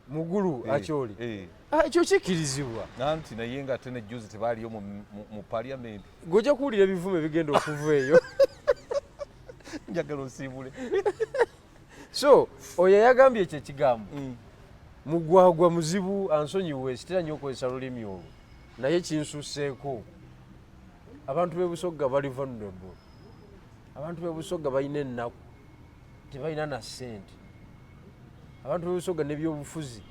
Mugulu. Akyoli. Ah, ekyo kikkirizibwa. Anti naye nga ate nejjuzi tebaaliyo mu parliament. Gweojja kuwulira ebivumo ebigenda okuva eyo. Njagala osiibule. So oyo yagambye ekyo ekigambo mugwagwa muzibu, ansonyiwe, sitera nnyo okukozesa lulimi olwo, naye kinsuseeko. Abantu b'e Busogga bali vulnerable. Abantu b'e Busogga balina ennaku, tebalina na ssente. Abantu b'e Busogga n'ebyobufuzi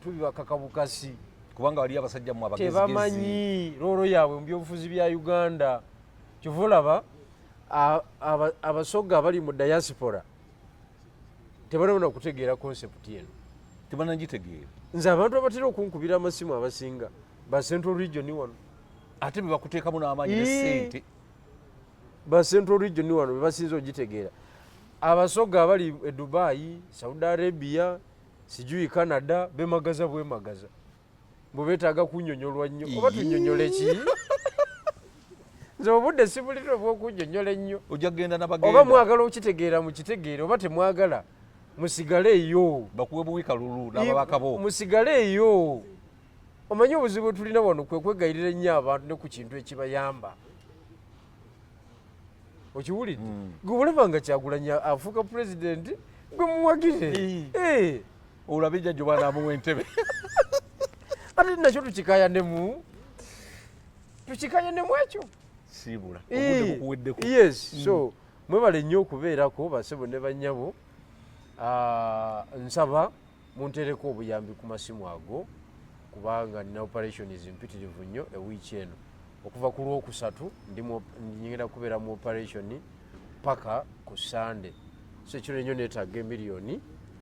tubibakakabukasi. Kubanga waliyo abasajja mu abagezigezi. Tebamanyi role yaabwe mu byobufuzi bya Uganda. Kyova olaba Abasoga abali mu diaspora tebanabona kutegeera concept eno. Tebanagitegeera. Nze abantu abatera okunkubira amasimu abasinga ba Central Region wano. Ate bebakuteekamu n'amaanyi ne ssente. Ba Central Region wano bebasinza ogitegeera. Abasoga abali e Dubai, Saudi Arabia, sijui Canada, bemagaza bwemagaza bwe beetaaga kunyonyolwa nnyo. Oba tunyonyole ki? Nze obudde sibulira obw'okunyonyola ennyo. Ojja kugenda nabagenda. Oba mwagala okitegeera mukitegeere, oba temwagala musigale eyo. Bakuwe buwi kalulu n'ababaka bo. Musigale eyo. Omanyi obuzibu bwe tulina wano kwe kwegayirira ennyo abantu ne ku kintu ekibayamba. Okiwulidde? Gwe olaba nga Kyagulanyi afuuka pulezidenti, gwe muwagire. Olabe jjajja oba anaamuwa entebe. Ate nakyo tukikayanemu, tukikayanemu ekyo. Siibula, obudde bukuweddeko. Yes, so mwebale nnyo okubeerako, basebo ne bannyabo. Ah, nsaba muntereko obuyambi ku masimu ago, kubanga nina operations mpitirivu nnyo ewiiki eno. Okuva ku Lwokusatu ngenda kubeera mu operation paka ku Sande, so ekiro ennyo neetaaga emiliyoni.